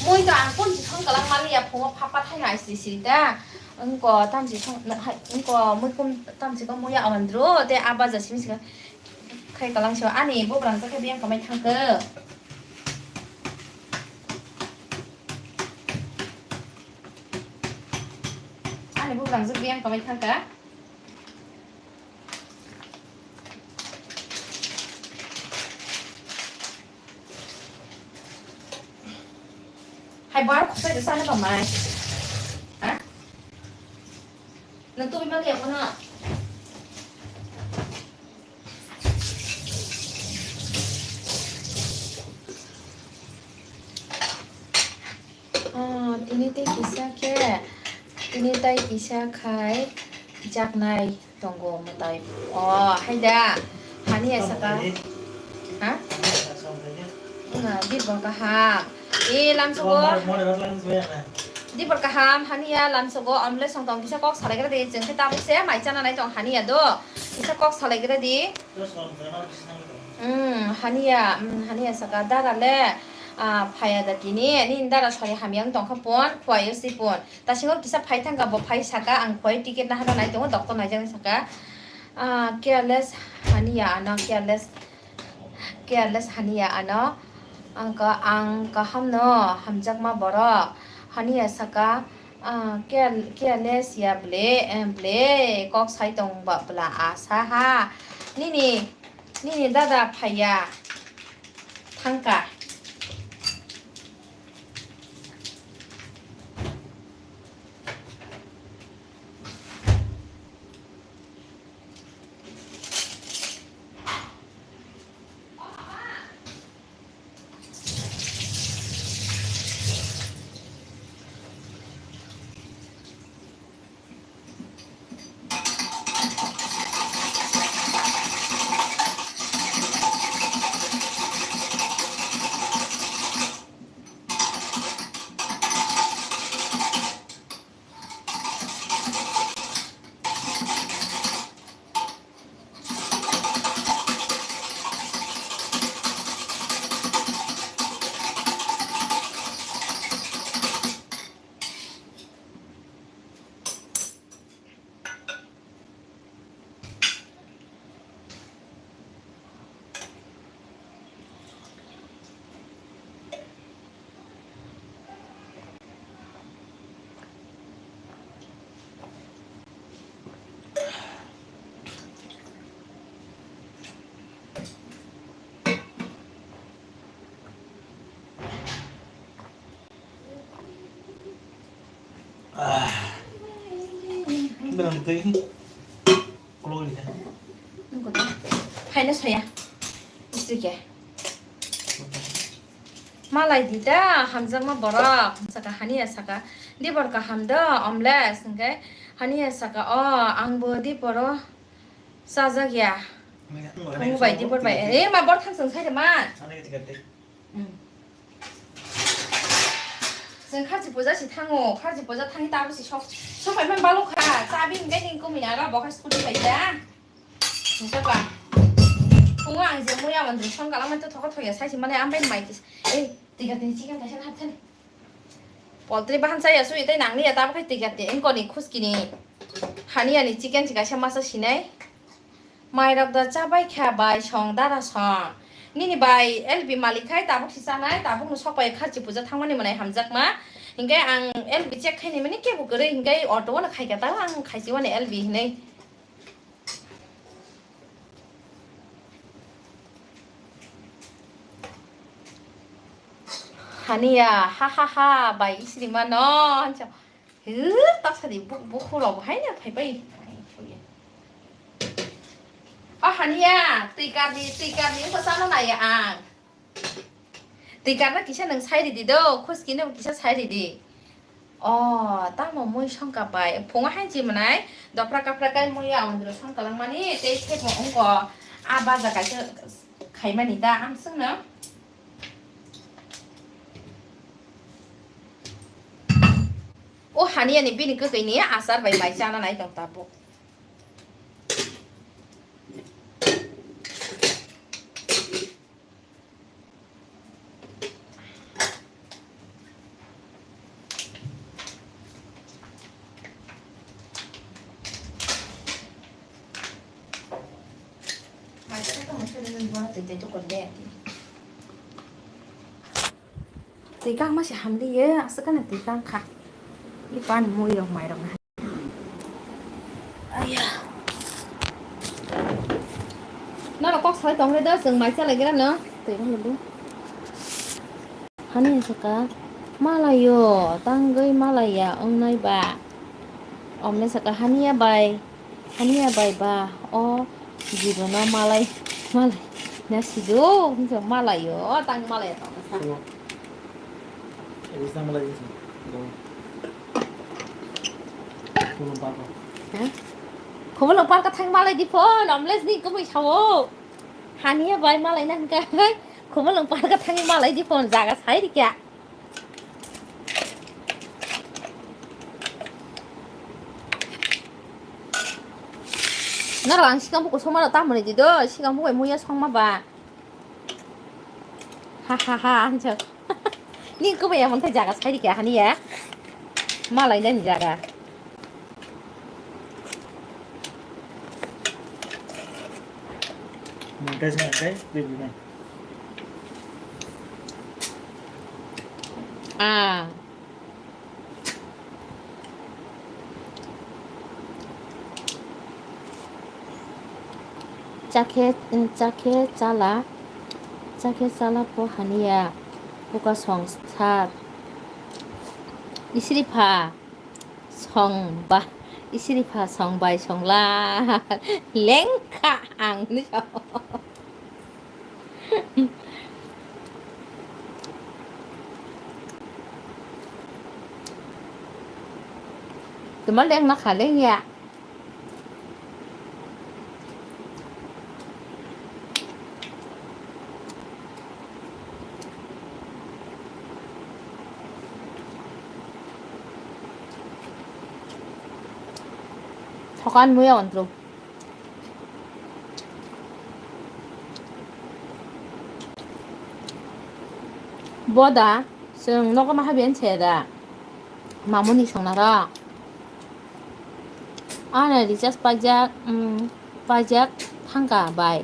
Mui to ang kon si thong kalang mali ya, phungo phapa thai nai si si ta. Engko tam si thong, hai, engko mui kum tam si ko mui ya andro, te aba ja simi si khai kalang si ani bo brang ta khe biyang kamai thang ke. Ani bo brang ja biyang kamai thang ka. Hai bar khosai de sana ba mai. Ha? Nang tu bimang ya kono. Oh, tini tei kisa khe, tini tei kisa khai jaknai tongo mwtai. Oh, hai da. Hani ya saka. Ha? Wngkha, dibor kaham. E, lamsogo. Dibor kaham, hani ya, lamsogo, omle song tong kisa kok salai gra di. Chwng khe tabuk se mai chana nai tong hani ya do. Kisa kok salai gra di. Hmm, hani ya, hmm, hani ya saka dara le, ah, phaya da tini, nini dara sari hamya wng tong kha pon, khwlai o si pon. Tasingo kisa phai thangkha, bo phai saka, ang khwlai ticket nahana nai tongo, doctor naijak saka. Ah, careless hani ya ano, careless, careless hani ya ano. Ang ka, ang kaham no, hamjakma borok. Hani ya saka, ah, care-, careless ya ble, eh, ble, kok sai tong ba bla asa ha. Nini, nini dada phaiya thangka. Belong twi. Kulok ni kha. Nungkha. Phaina soya. Istri khe. Malai di da, hamjakma borok. Saka Hania saka, "Dibor kaham do, omles?" Hingke Hania saka, "O, angbo diboro chajak ya." Phungu bai dibor bai. Eh, ma bor thang chwng sai de man. Chwng kharchi puja si thango, kharchi puja thangwi tabuk si sok, sok phai man balok kha. Chabi hingke ning kumui naga bo khe scooty bai da. Hingke ba. Phungo ang je muya mandri song kalang man to thokha thoya sai si mane ang bai mai kis. Ei, tiga tini chicken kaisa hap thani. Poultry bahan chaya sui tei nangni ya tabuk khe tiga tini engkoni khuskini. Hani ani chicken si kaisa masa sinai. Mairok da chabai kha bai song dara song. Nini bai L B malik khai tabuk si chanai, tabuk no sok bai kharchi puja thangmani mwnai hamjakma. Hingke ang L B check khaini mani kebo kwrwi hingke auto wano khaika ta ang khaisi wani L B hinui. Hania, ha ha ha, bai isri mano. Huh, ta sadi bu, bukhuk rok bo haino phai pai. O Hania, twi karni, twi karni wngkha chana naiya ang. Twi karna kisa nwng sai ridi do, khuski no kisa sai ridi. O, tamo mui songka bai. Phungo hai chi mwnai, dopra kapra kai mui ya ondro songka langmani, tei thekmo wngko. A baja kaisa khaimani da, ang swngno. O Hania ni bini kwtwi ni achar bai mai chana nai tong tabuk. Twi kangma se hamliye, aswk khe twi kang kha. I pan mui rok mai rok na. Aya. Noro kok salai tong re do, chwng mai chalai gra no. Twi rok do. Hani saka malayo, tangwi malaya wngnai ba. Omne saka Hania bai. Hania bai ba o jibono malai, malai na sido, hinso malai o, tang malai tong sa. Tamo. Elisa malai isi. Do. Tulung pako. Ha? Khumulung park thang malai di phone, omles ni kumui sao. Hania bai malai nang ka. Khumulung park thang malai di phone, jaga sai di kya. Naro ang sikang buku songma rok tamoni di do, sikang buku muya songma ba. Ha ha ha, anjak. Ni kubai ya monthai jaga sai di kya hani ya. Malai nani jaga. Montage, montage, baby man. Ah. Chakhe, chakhe chala, chakhe chala po haniya, buka song sar. Isri pha. Song ba, isiri pha song bai song la lengkha ang hinwi sao. Tuma lengma kha lengya. Thokan muya ontro. Boda, chwng nogo maha ben se da. Mamuni songnaro. Ana recharge paijak, um, paijak thangka bai.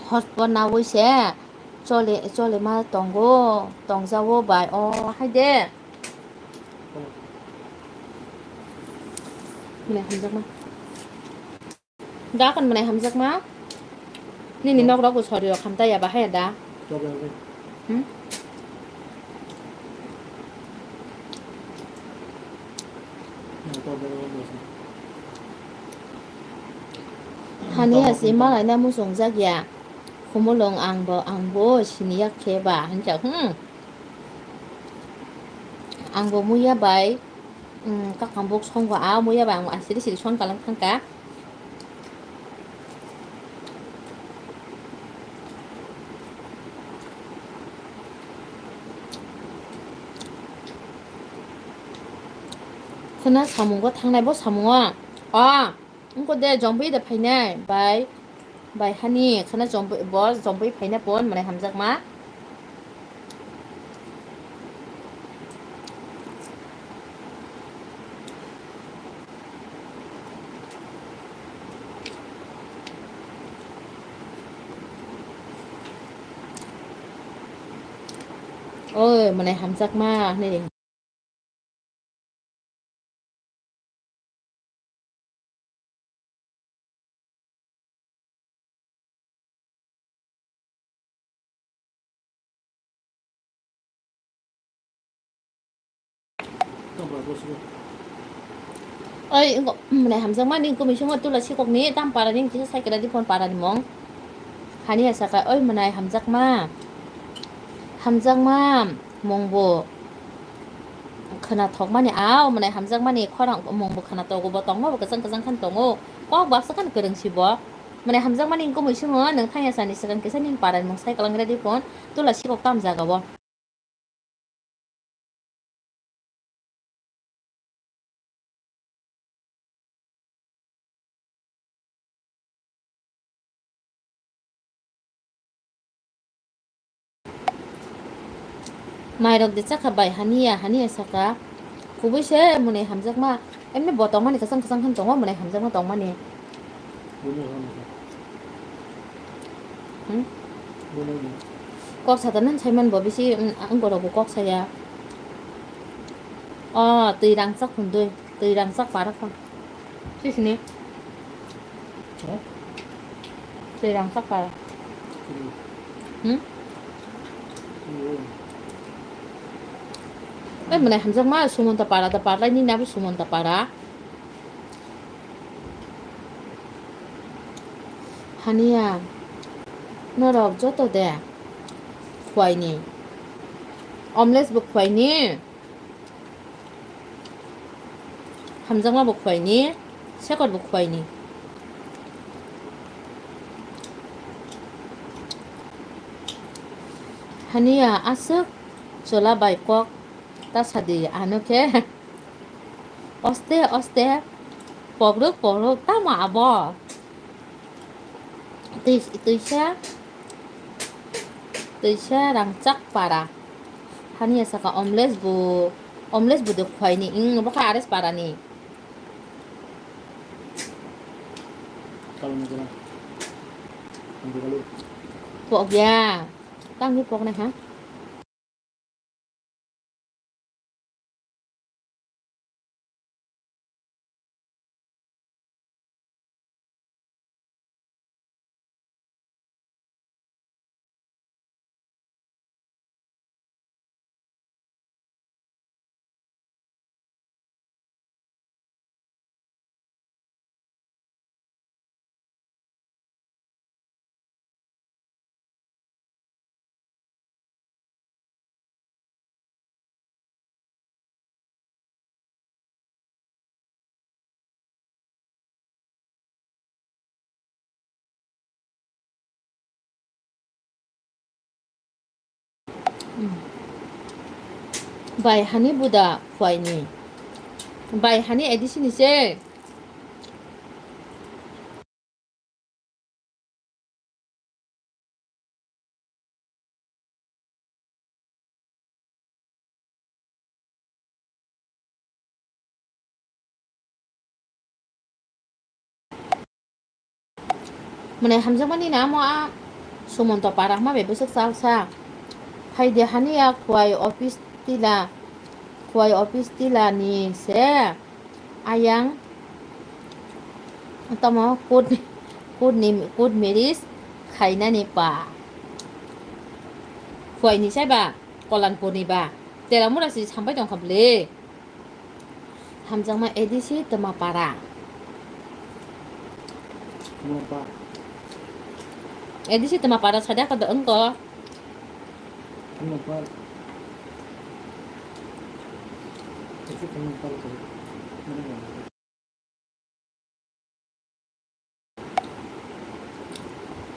Hotspot nawi se chole, chole ma tongo, tongjawo bai. O, hai de. Mane hamjakma. Da kon mwnai hamjakma. Nini nok rok bo sori rok hamta ya bahai da. Tok ya bai. Hmm? Hani asi malai na muchung jak ya. Khumulwng ang bo, ang bo sini yak khe ba, hwnjak, hmm. Ang bo muya bai, hmm, kakam bok song ba, a muya bai ang asiri siri son kalang thang ka. Khwna samungo thangnai bo samungo. O, wngkha de, jombui de phainai bai, bai hani khwna jombui, bo jombui phaina pon, mane hamjakma. Oi, mane hamjakma hinwi. Oi, wngkha, mwnai hamjakma ni wngkha, mui swngo tula sikok ni tam para ni kisa cycle di phone para ni mung. Hani asaka, oi, mwnai hamjakma. Hamjakma mung bo khwnathok mani, a, mwnai hamjakma ni khorang mung bo khwnatok bo tongo, bo kwchang kwchang khan tongo. Kok baksa khan kwrwng si bo. Mwnai hamjakma ni wngkha, mui swngo nwng thangya sani swkang kisa nini para ni mung cycle ang ready phone, tula sikok tam jaga o. Mairok de chakha bai, haniya, haniya saka. Kubui se mwnai hamjakma. Emni bo tongmani kwchang kwchang khan tongo, mwnai hamjakma tongmani. Buno hamjakma. Hmm? Buno hamjakma. Kok sata nang saiman bo bisi, mm, ang borok bo kok saya. O, twi rangchak hundui, twi rangchak para kha. Sisini. Ha? Twi rangchak para. Hmm. Hmm? Hmm. Ai, mwnai hamjakma Sumonta para da parlaini nabo Sumonta para. Haniya, norok joto de khwaini. Omles bo khwaini. Hamjakma bo khwaini. Sekot bo khwaini. Haniya aswk chola bai kok ta sadi ano khe. Oste, oste, pokrok, pokrok, tamo abo? Twi-, twisa, twisa rangchak para. Hani asaka omles bo, omles bo de khwaini, ing, bo kha ares para ni. Pok ya, tang ni pok nai ha. Bai hani buda khwaini. Bai hani edisini se. Mane hamjakmani na amo a Sumonto para hwnma bai bwswk chal sa. Phaidi hani a Khwai office tila, Khwai office tila ni se. Ayang tamo court, court ni, court marriage khainani pa. Khwai ni sai ba, Kolanpur ni ba. Teramura si sambai tong kha bwle. Hamjakma A D C Twmapara. Twmapa. A D C Twmapara sada kada wngko. Twmapa. A D C Twmapara.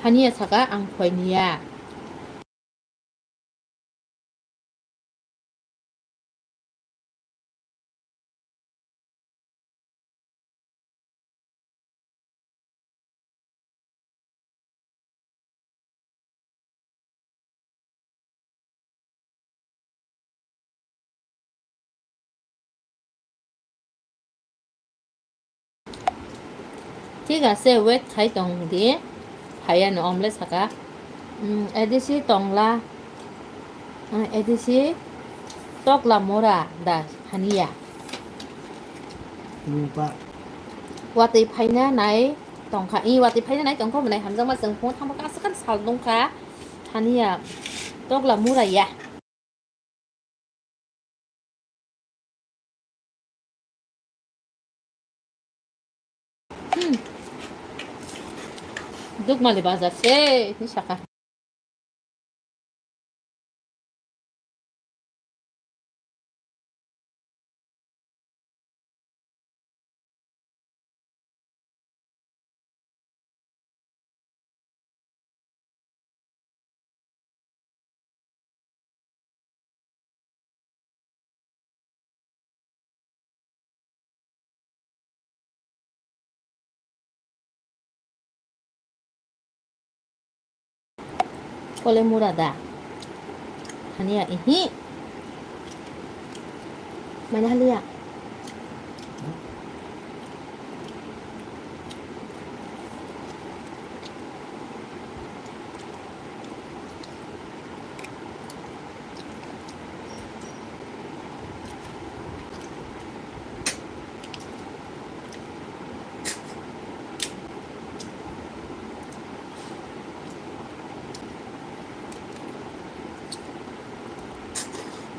Hania saka ang khoiniya. Thik ase, wait khai tong di. Phaiya no omle saka. Mm, A D C tongla. Mm, A D C tokla mora da haniya. Watwi phaina nai tongkha. I watwi phaina nai tongkha, mwnai hamjakma chwng phung thangma kasakan sal dongkha. Haniya tokla mura ya. Hmm. Dukmali bazar se, ni saka. Kole mura da. Hania ihi. Mana halia.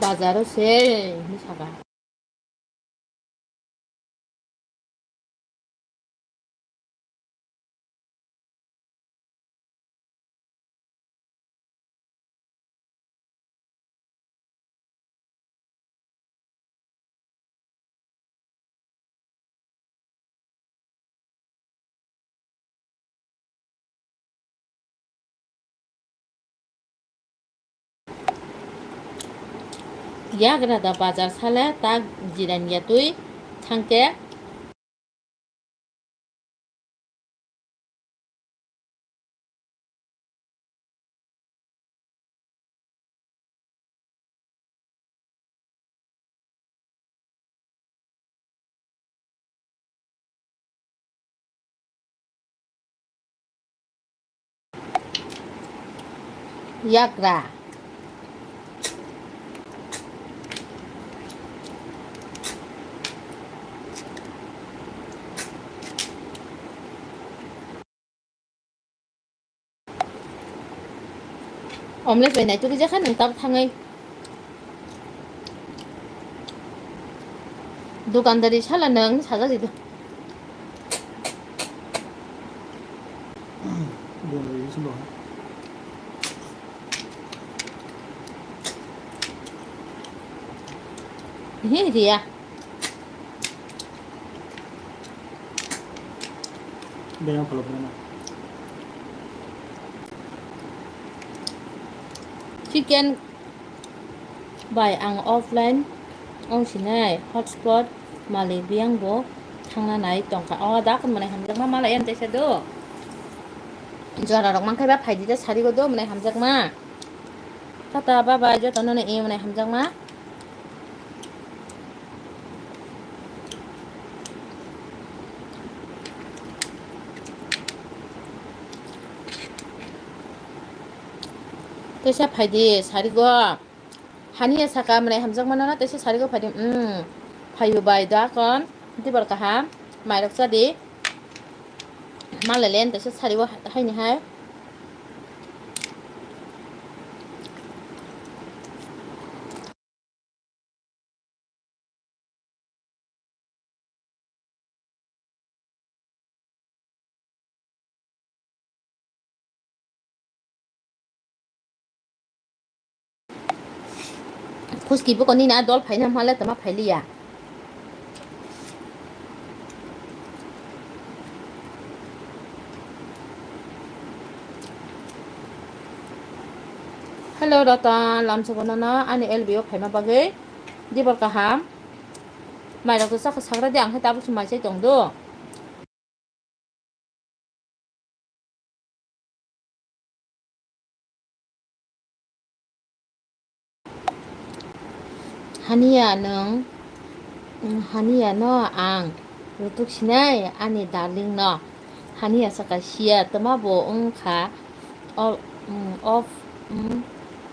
Bazaro se, ni saka. Yagra da bazar sale tak jirania twi thangke. Yagra. Omelette bai naitukjak kha nwng tabuk thangwi. Dukandari sala nwng sajak di do. He, Riya. Bera phalok na. Chicken bai ang offline wng sinai hotspot malik biyang bo thangna nai tongkha. O da kun mwnai hamjakma mala yan tesa do. Jora rok mankhe ba phaidi de sari go do mwnai hamjakma. Tata bye bye jotono no e mwnai hamjakma. Tesa phaidi sari go. Haniya saka mwnai hamjakma no tesa sari go phaidi. Mm. Phayu bai da kon. Dibar kaham. Mairok chadi. Malai len tesa sari go haini hai. Khuski bo koni na dol phaina hwnle tama phailiya. Hello Ratan, lamsogo nono ani L B o phaima bagwi dibor kaham. Mairok to chakha sagra di, ang khe tabuk se mai chai tong do. Haniya nwng, mm, Haniya no ang rutuk sinai ani darling no. Haniya saka siya tama bo wngkha o, mm, of, mm,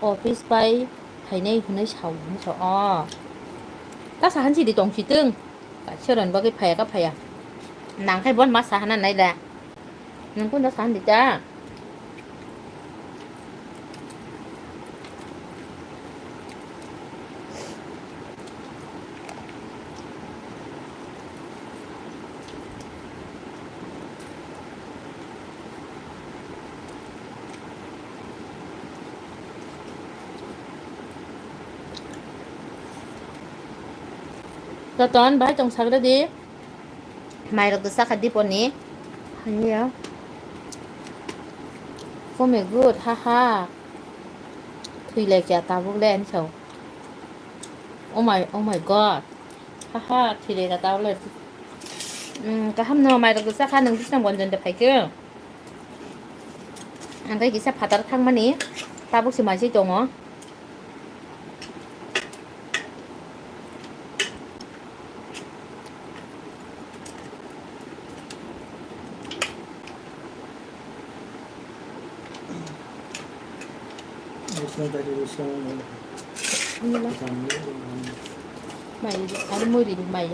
office bai phainai hwnwi sao hwnwi sao. O. Ta sahan si di tong si twng. Kaisa roni bagwi phaya ka phaya. Nang khai bon ma sahana nai da. Nwng kunda sahandi ta. Ratan, bahai tong sagra di. Mairok do sakha diponi. Hanya. Kome good, ha ha. Thwi lai kya tabuk le ani sao. Oh my, oh my God. Ha ha, thwi lai kya tabuk le. Mm, kaham no, mairok do sakha, nwng bisna bonjon de phaikhe. Ang khe kisa phatar thangmani, tabuk se mai se tongo. Mai, aro muri di mai.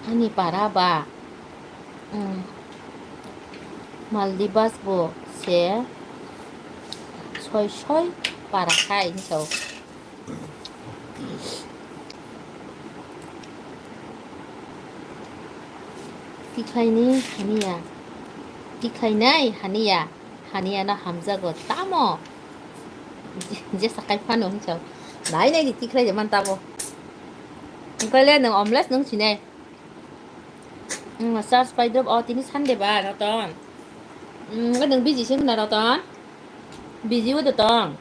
Ani para ba. Mm. Maldivas bo se soi soi para khai hinwi sao. Tikhlaini haniya. Tikhlainai haniya. Haniya no hamjago tamo. Jesa kai phano hinwi sao. Nai nai di tikhlai de man tamo. Wngkha le nwng omles nwng sinai. Mm, charge pai drop o tini Sunday ba Ratan. Mm, nwng busy se wngna Ratan. Busy o de tong.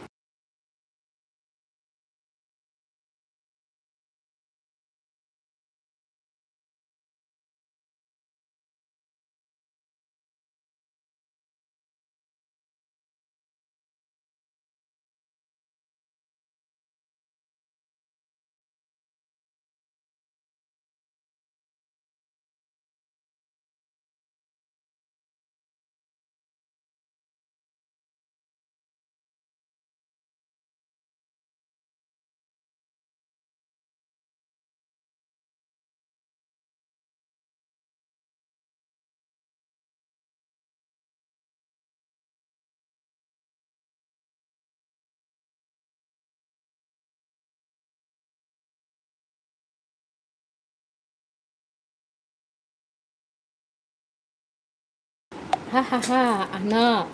Ha ha ha, ano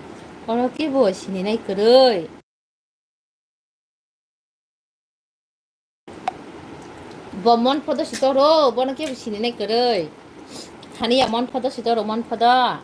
oro kebo sininai kwrwi. Bo mon phodo si toro, bono kebo sininai kwrwi. Haniya mon phodo si toro, mon phodo.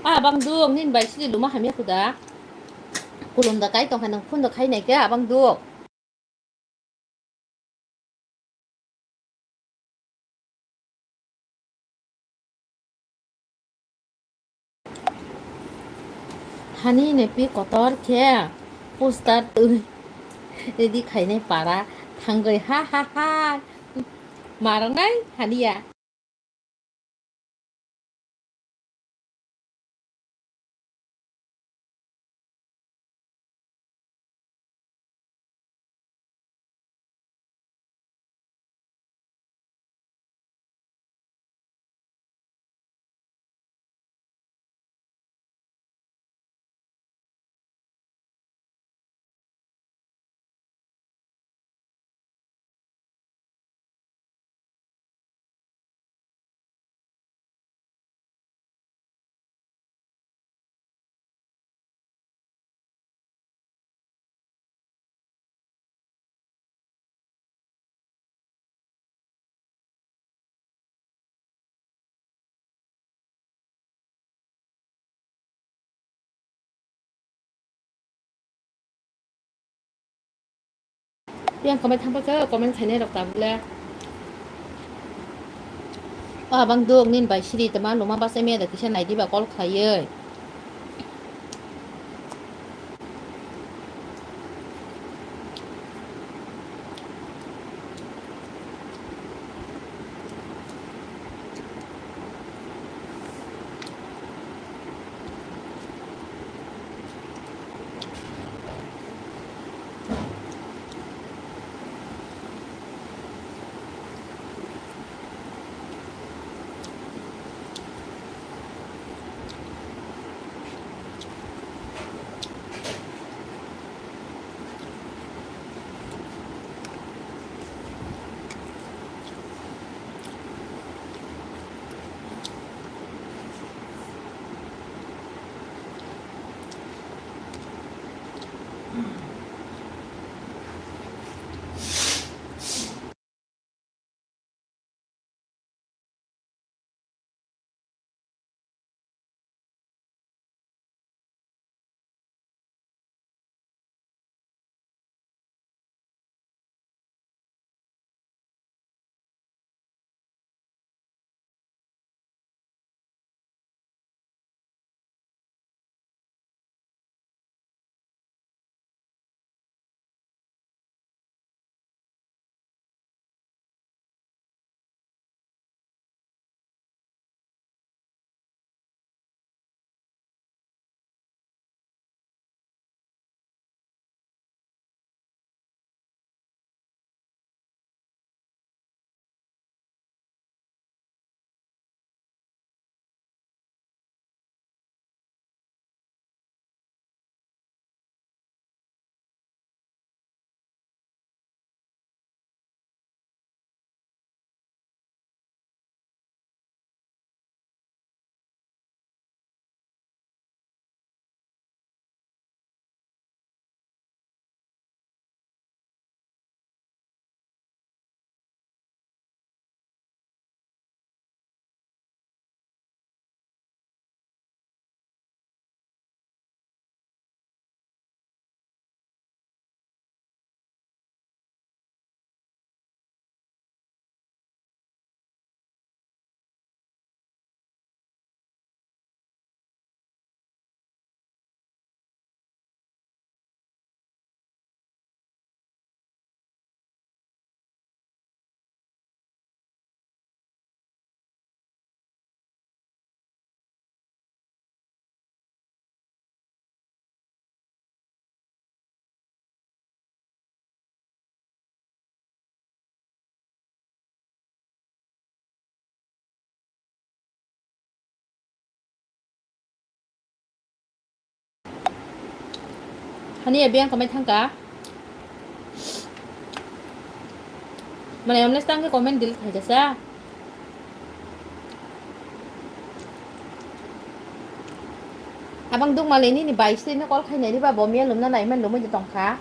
Ah, bang duk, nini bai sili luma hamya khuda. Kulum da kai tong kha, nang phun da khai nai khe, ah, bang duk. Hani nepi kotor khe Poster twi ready khainai para thangwi ha ha ha. Marangnai haniya. Yang comment thangpa khe comment khainai rok tabuk le. O abang duk nini bai siri tama luma bachai maya da kisa nai diba call khlaiwi. Hani ya biang kamai thangka. Mana yamnes tangke comment delete khai jasa. Abang duk malai nini bai sri no call khai nai riba bo miya lumna nai man lumui de tongkha.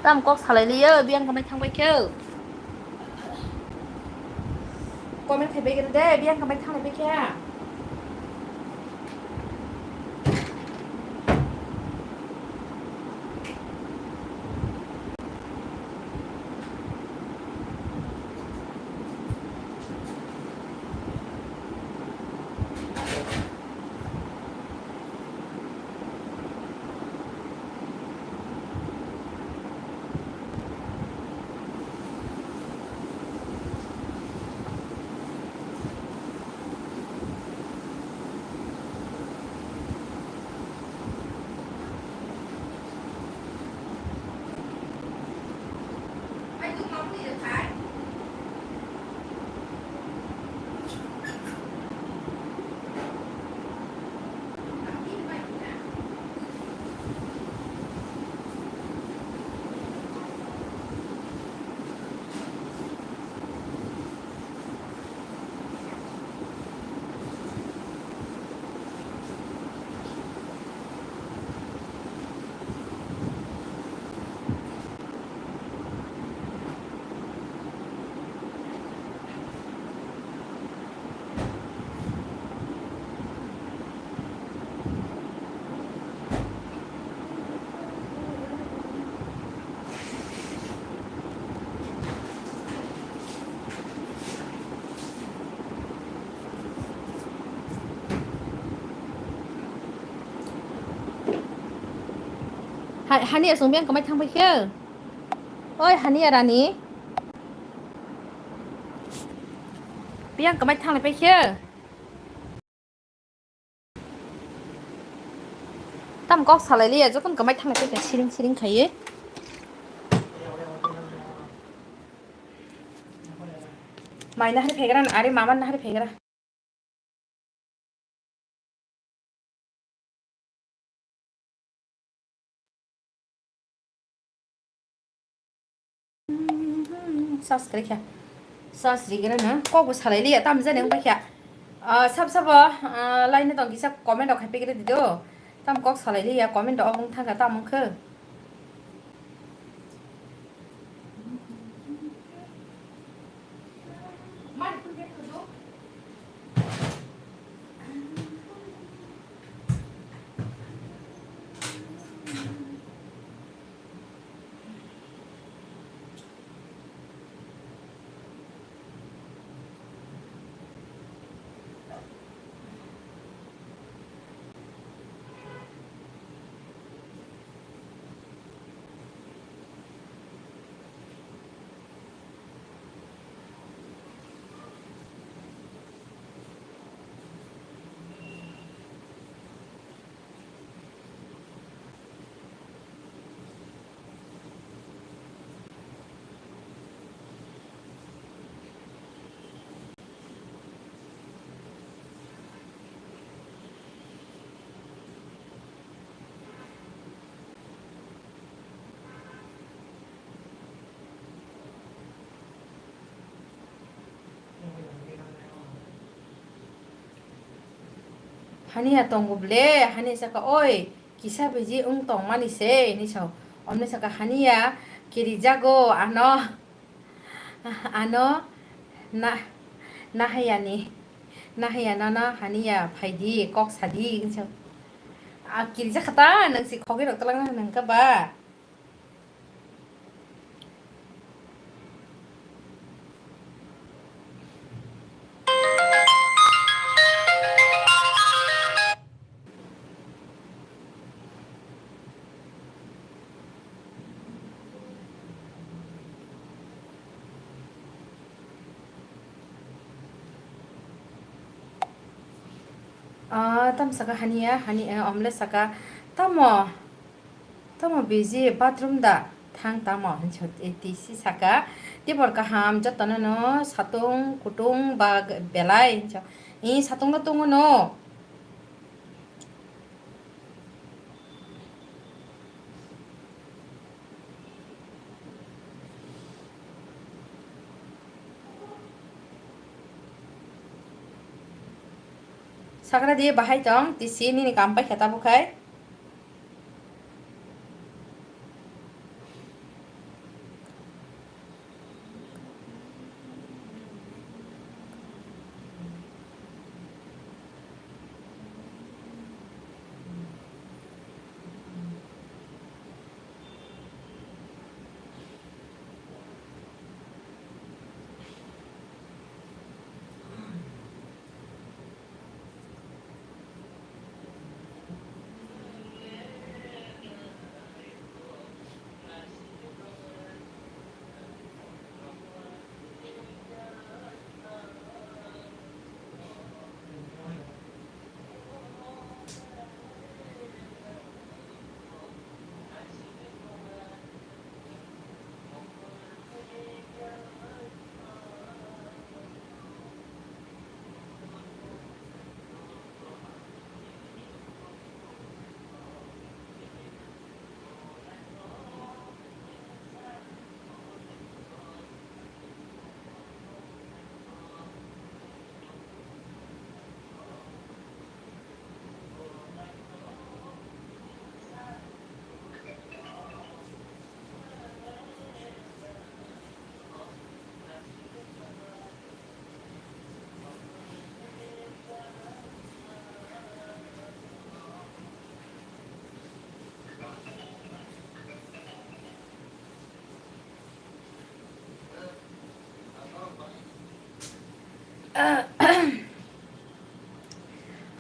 Tam kok salai liya, biyang kamai thang bai khe. Comment khai bai khe de, biyang kamai thang bai khe. Hai, hani asong biyang kamai thang bai khe. Oi, hani arani. Biyang kamai thang bai khe. Tam kok salai liya, jotono kamai thang bai khe siring siring khaiye. Mai nahari phegra, are mama nahari phegra. Sas kare kha. Sas rigra na. Kok bo salai liya, tam jani wng paikha. Ah, sab sabo, ah, line tong kisa comment rok khai pegre dido. Tam kok salai liya, comment rok wng thangkha, tam wngkhe. Hania tongo ble, hania saka, "Oi, kisa biji wng tongmani se," hinwi sao. Omni saka, "Hania kirijago ano, ano na, nahayani, nahaya nono hania phaidi, kok sadi," hinwi sao. "A kirijak kha ta, nwng si khogwi rok twlangna hwnka ba?" Ah, tam saka hania, hani, eh, omle saka, tamo? Tamo biji bathroom da thang tamo hinso tisi saka, tibor kaham jotono no satung kutung ba belai hinso, i satung no tungo no. Sakra di bahai tong tisi nini kam paikha tabuk khai.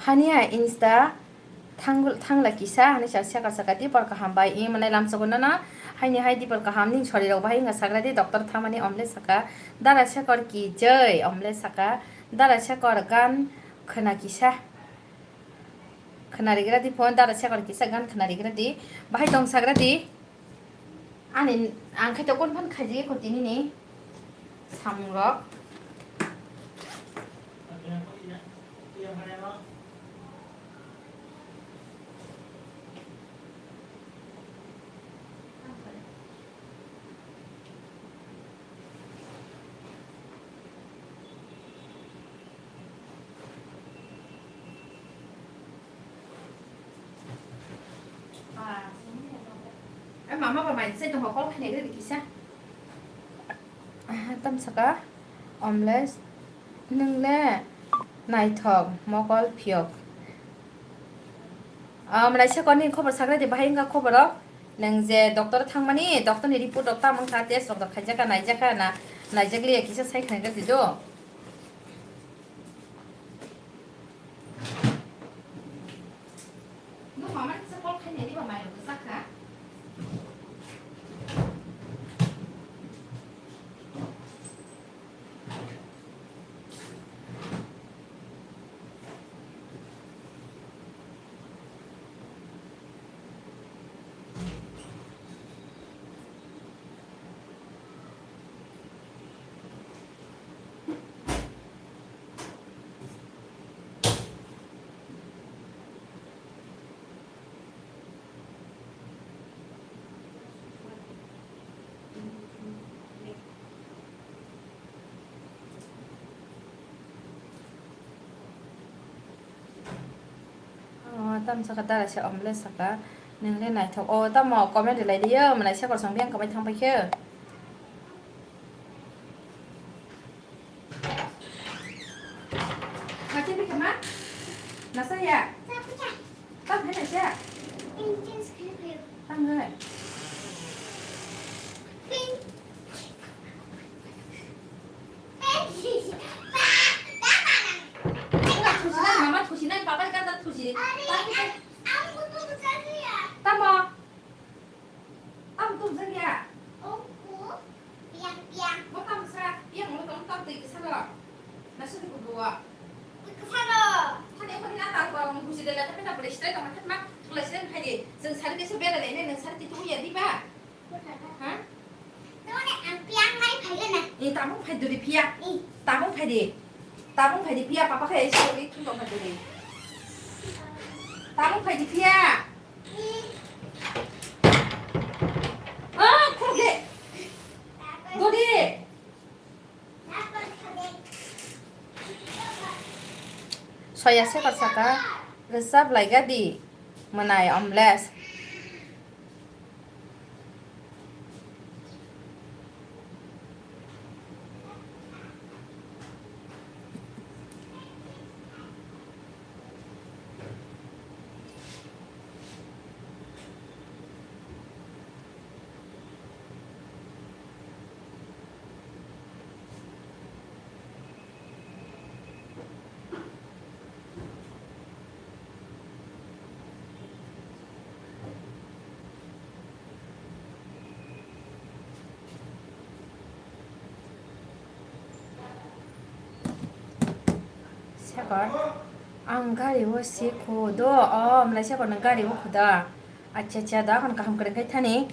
Hania insta thang-, thangla kisa, hani sa saka saka dipor kaham bai, i manai lamsogo nono, haini hai dipor kaham ning sori rok bahai wngkha sagra di, doctor thangmani omle saka, dara sekor ki jai, omle saka, dara sekor gan khwna kisa, khwna rigra di phone, dara sekor kisa gan khwna rigra di, bahai tong sagra di. Ani ang khe to kon phan khaji ko tini ni samung rok. Eh, mama ba mai se tong kol khainai re kisa. Aha, tam saka omle nung le naithok mokol phiyok. Ah, mwnai se koni khobor sakra di bahai wngkha khobor rok. Nung je doctor thangmani, doctor ni report rok tamo wngkha, test rok khaijak kha, naijak kha na, naijak liya kisa sai khainai re di do. Nung mama kisa call khainai di ba mai rok jak kha. O, tamo saka dara se omle saka. Nung le naithok. O, tamo comment rilai di yo. Mwnai se korsong biyang kamai thang pai khe. Machi bikha ma? Nasa ya? Tam hai naisa? Tam hai. Mama thusi nai, papa ni kanta thusi. Tamo. Tamo tum sa ya? Piang, piang. Mo tamo sa, piang mo tamo tamo tei kisa no. Na sini kubuwa. Kisa no. Thani ko ni na tang ko mo husi de la tapi na boleh sitai tamo tama boleh sitai phai de. Jeng sari kisa bela de ne, nang sari titu ya di ba. Ha? Tamo ne ang piang mai phai na. Ni tamo phai duri pia. Tamo phai de. Tamo phai de pia papa khai sori thung tamo phai duri. Tamo phai de pia. Ah, khurge. Dodi. Soya se korsaka rwchap laigadi mwnai omles. Sekar, ang gari o si kho do, o mlai sekar nang gari o kho da. Acha acha, da kon kaham kwrwng khai thani.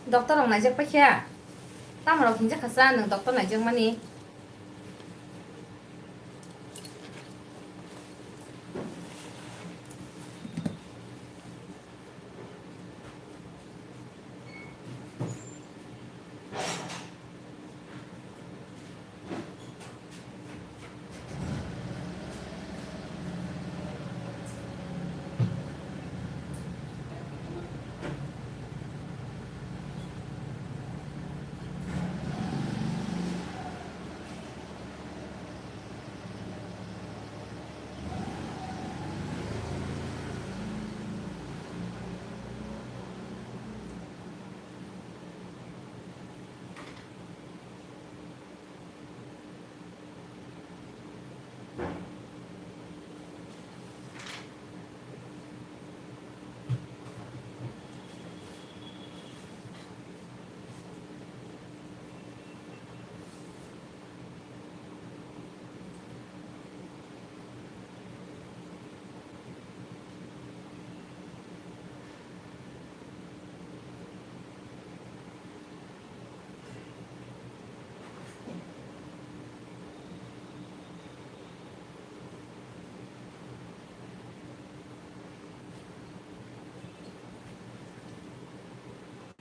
Doctor rok naijak paikha. Tamo rok hinjak kha sa nwng doctor naijak mani.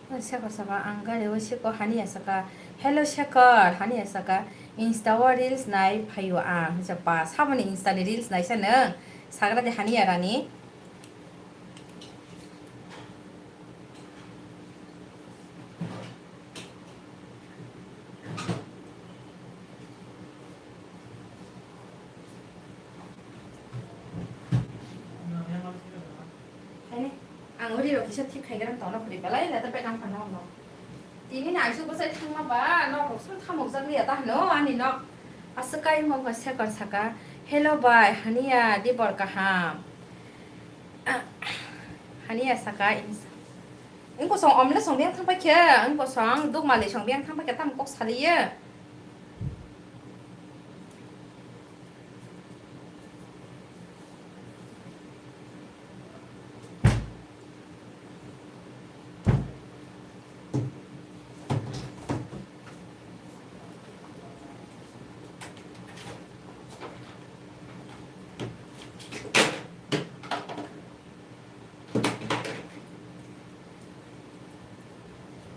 Shekhar saka, ang gari o siko Hania saka, "Hello Shekhar," Hania saka, "Insta o reels nai phaio ang," hwnsa pa, saboni Insta ni reels naisa nwng? Sagra de Hania rani. Haini, ang uri rok kisa thik khai gram tongna khuri belai le ta pekang phano no. Tini ni aisuk bwsai thangma ba nok rok song thamuk jak liya ta hwno ani nok. Aswk kai mo ba Shekhar saka, "Hello bai, Hania dibor kaham?" Hania saka, "Ins-, wngkosong omle song biyang thang paikhe, wngkosong dukmali song biyang thang paikhe tamo kok saliya."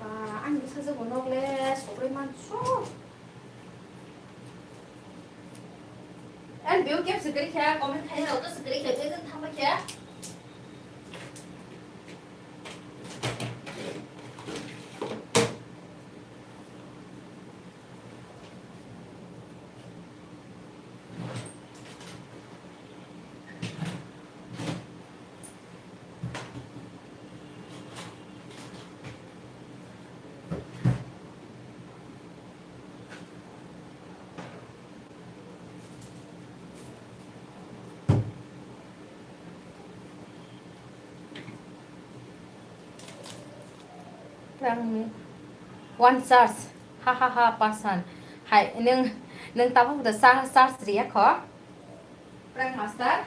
Ba, ani bwsajwk bo nok le sogwi mansu. Ani biyok khe swkali khe, comment khaina rok to swkali khe, tei tei thangma khe. Prang ni one charge. Ha ha ha, pasan. Hai, nung, nung tabuk da sa charge riya kho. Prank master.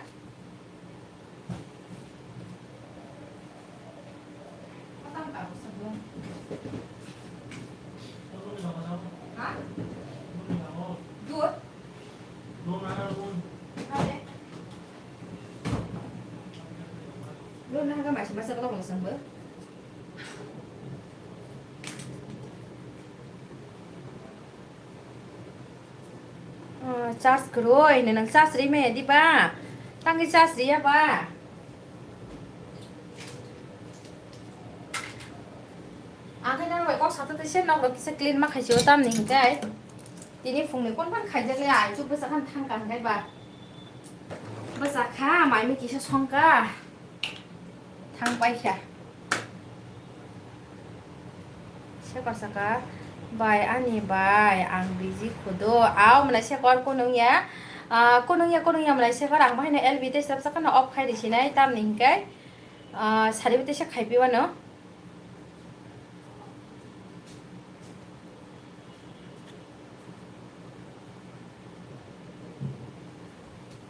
Matang ka usah dong. Ha? Dua. Ada. Lu nah, kan masih masa kalau mau sembuh. Ah, charge kwrwi, nang charge ri maya di ba? Tangwi charge riya ba? Ang khe nang bai kok sato tei se nok rok kisa clean ma khaisio tamni hinkai. Tini phungni kon phan khaijak le ai chuk bwsa khan thang ka hinkai ba. Bwsa kha mai mi kisa song ka. Thang paikha. Shekhar saka, "Bai, ani bai, ang busy khudo." Aw, mwnai Shekhar, kunung ya. Ah, kunung ya, kunung ya, mwnai Shekhar, ang bahai no L B tei srap saka no off khai risinai, tamni hinkai, ah, sari bo tei se khai piwano.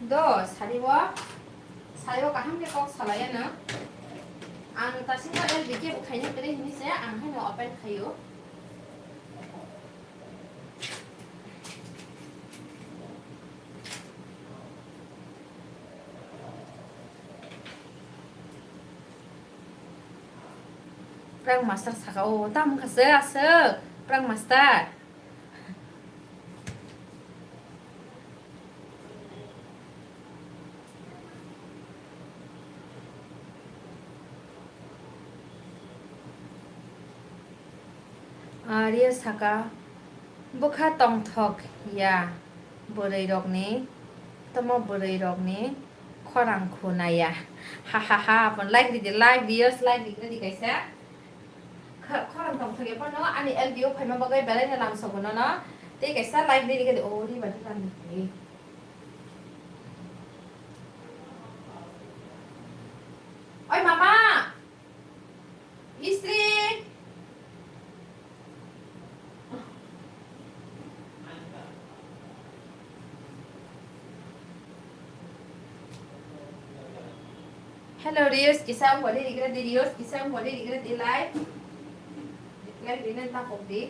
Do, sari o, sari o kaham khe kok salai ano. Ang tasingno L B khe bo khaina kwrwi hini se, ang haino open khaio. Prank master saka o, tamo kha se aswk prank master. Arya saka, "Bwkha tongthok ya bwrwi rokni, tomo bwrwi rokni khorang khu naya." Ha ha ha, pon like ridi, like viewers, like ridi kaisa. Kha-, khorang tongthok ya pono ani L B o phaima bagwi belai no lamsogo nono. Tei kaisa like ridi kadi, o ri ba ri lam ni. Oi mama! Istri. Hello, Rios, kisa wngkha di, rigra di, Rios, kisa wngkha di, rigra di, like. Like di, nang tapok di.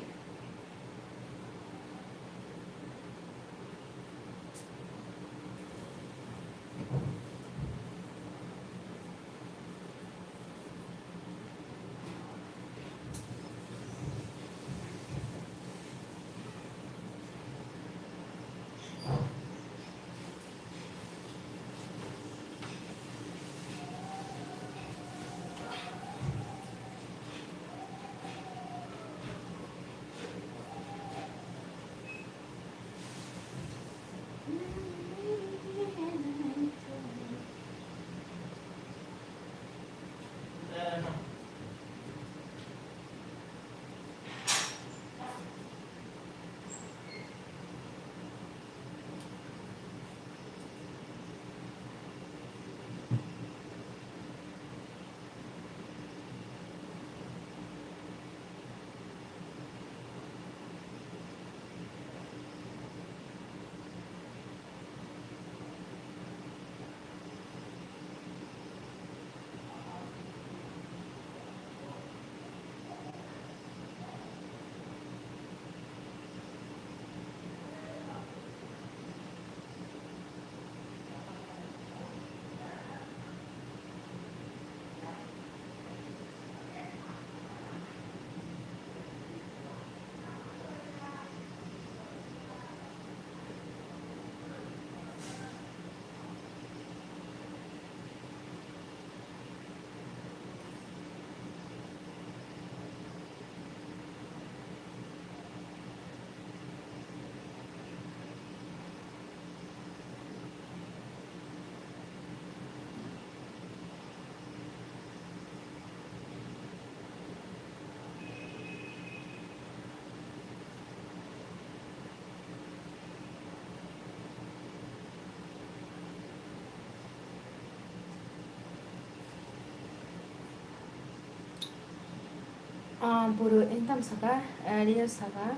Ah, buru ekdam saka, eh, rio saka,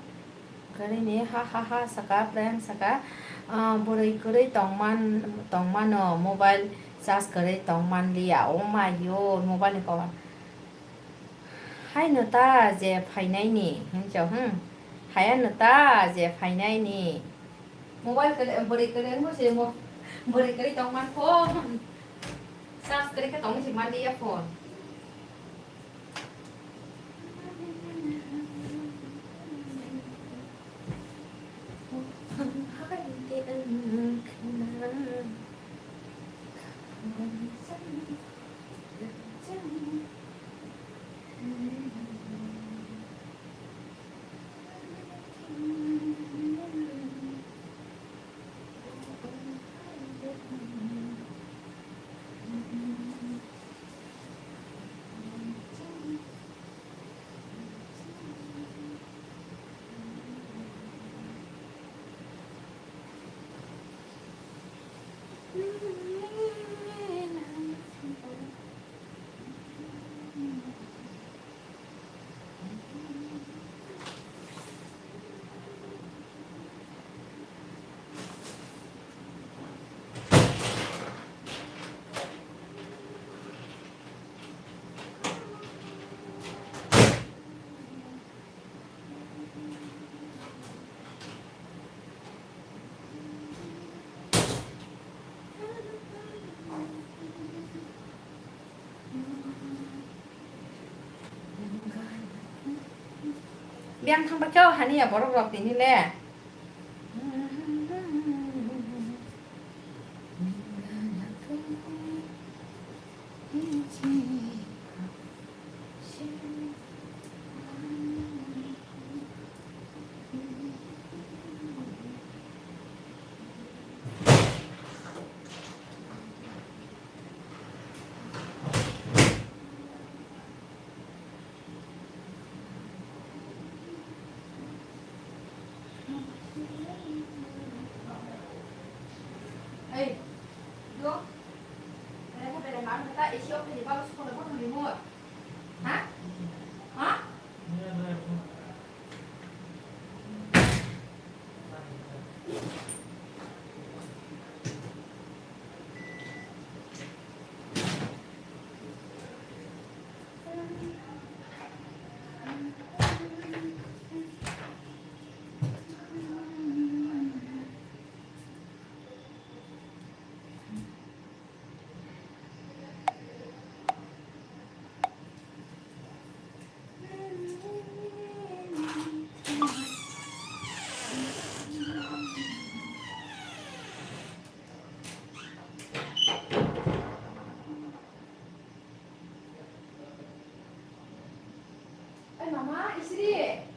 kwrwi ni ha ha ha saka, prank saka, ah, bwrwi kwrwi tongman, tongmano, mobile charge kwrwi tongman liya, oh my god, mobile ni cover. Haino ta je phainai ni, hinjo, hmm, hayano ta je phainai ni. Mobile kwrwi, bwrwi kwrwi wngmo se mo-, bwrwi kwrwi tongman phone. Charge kwrwi khe tongwi se manliya phone. Biyang thangba khe o hani ya borok rok tini le. Hey, do. Bere bere mang ta isi okni balo sukole botol limon. Ha? Ha? Oi mama, isri.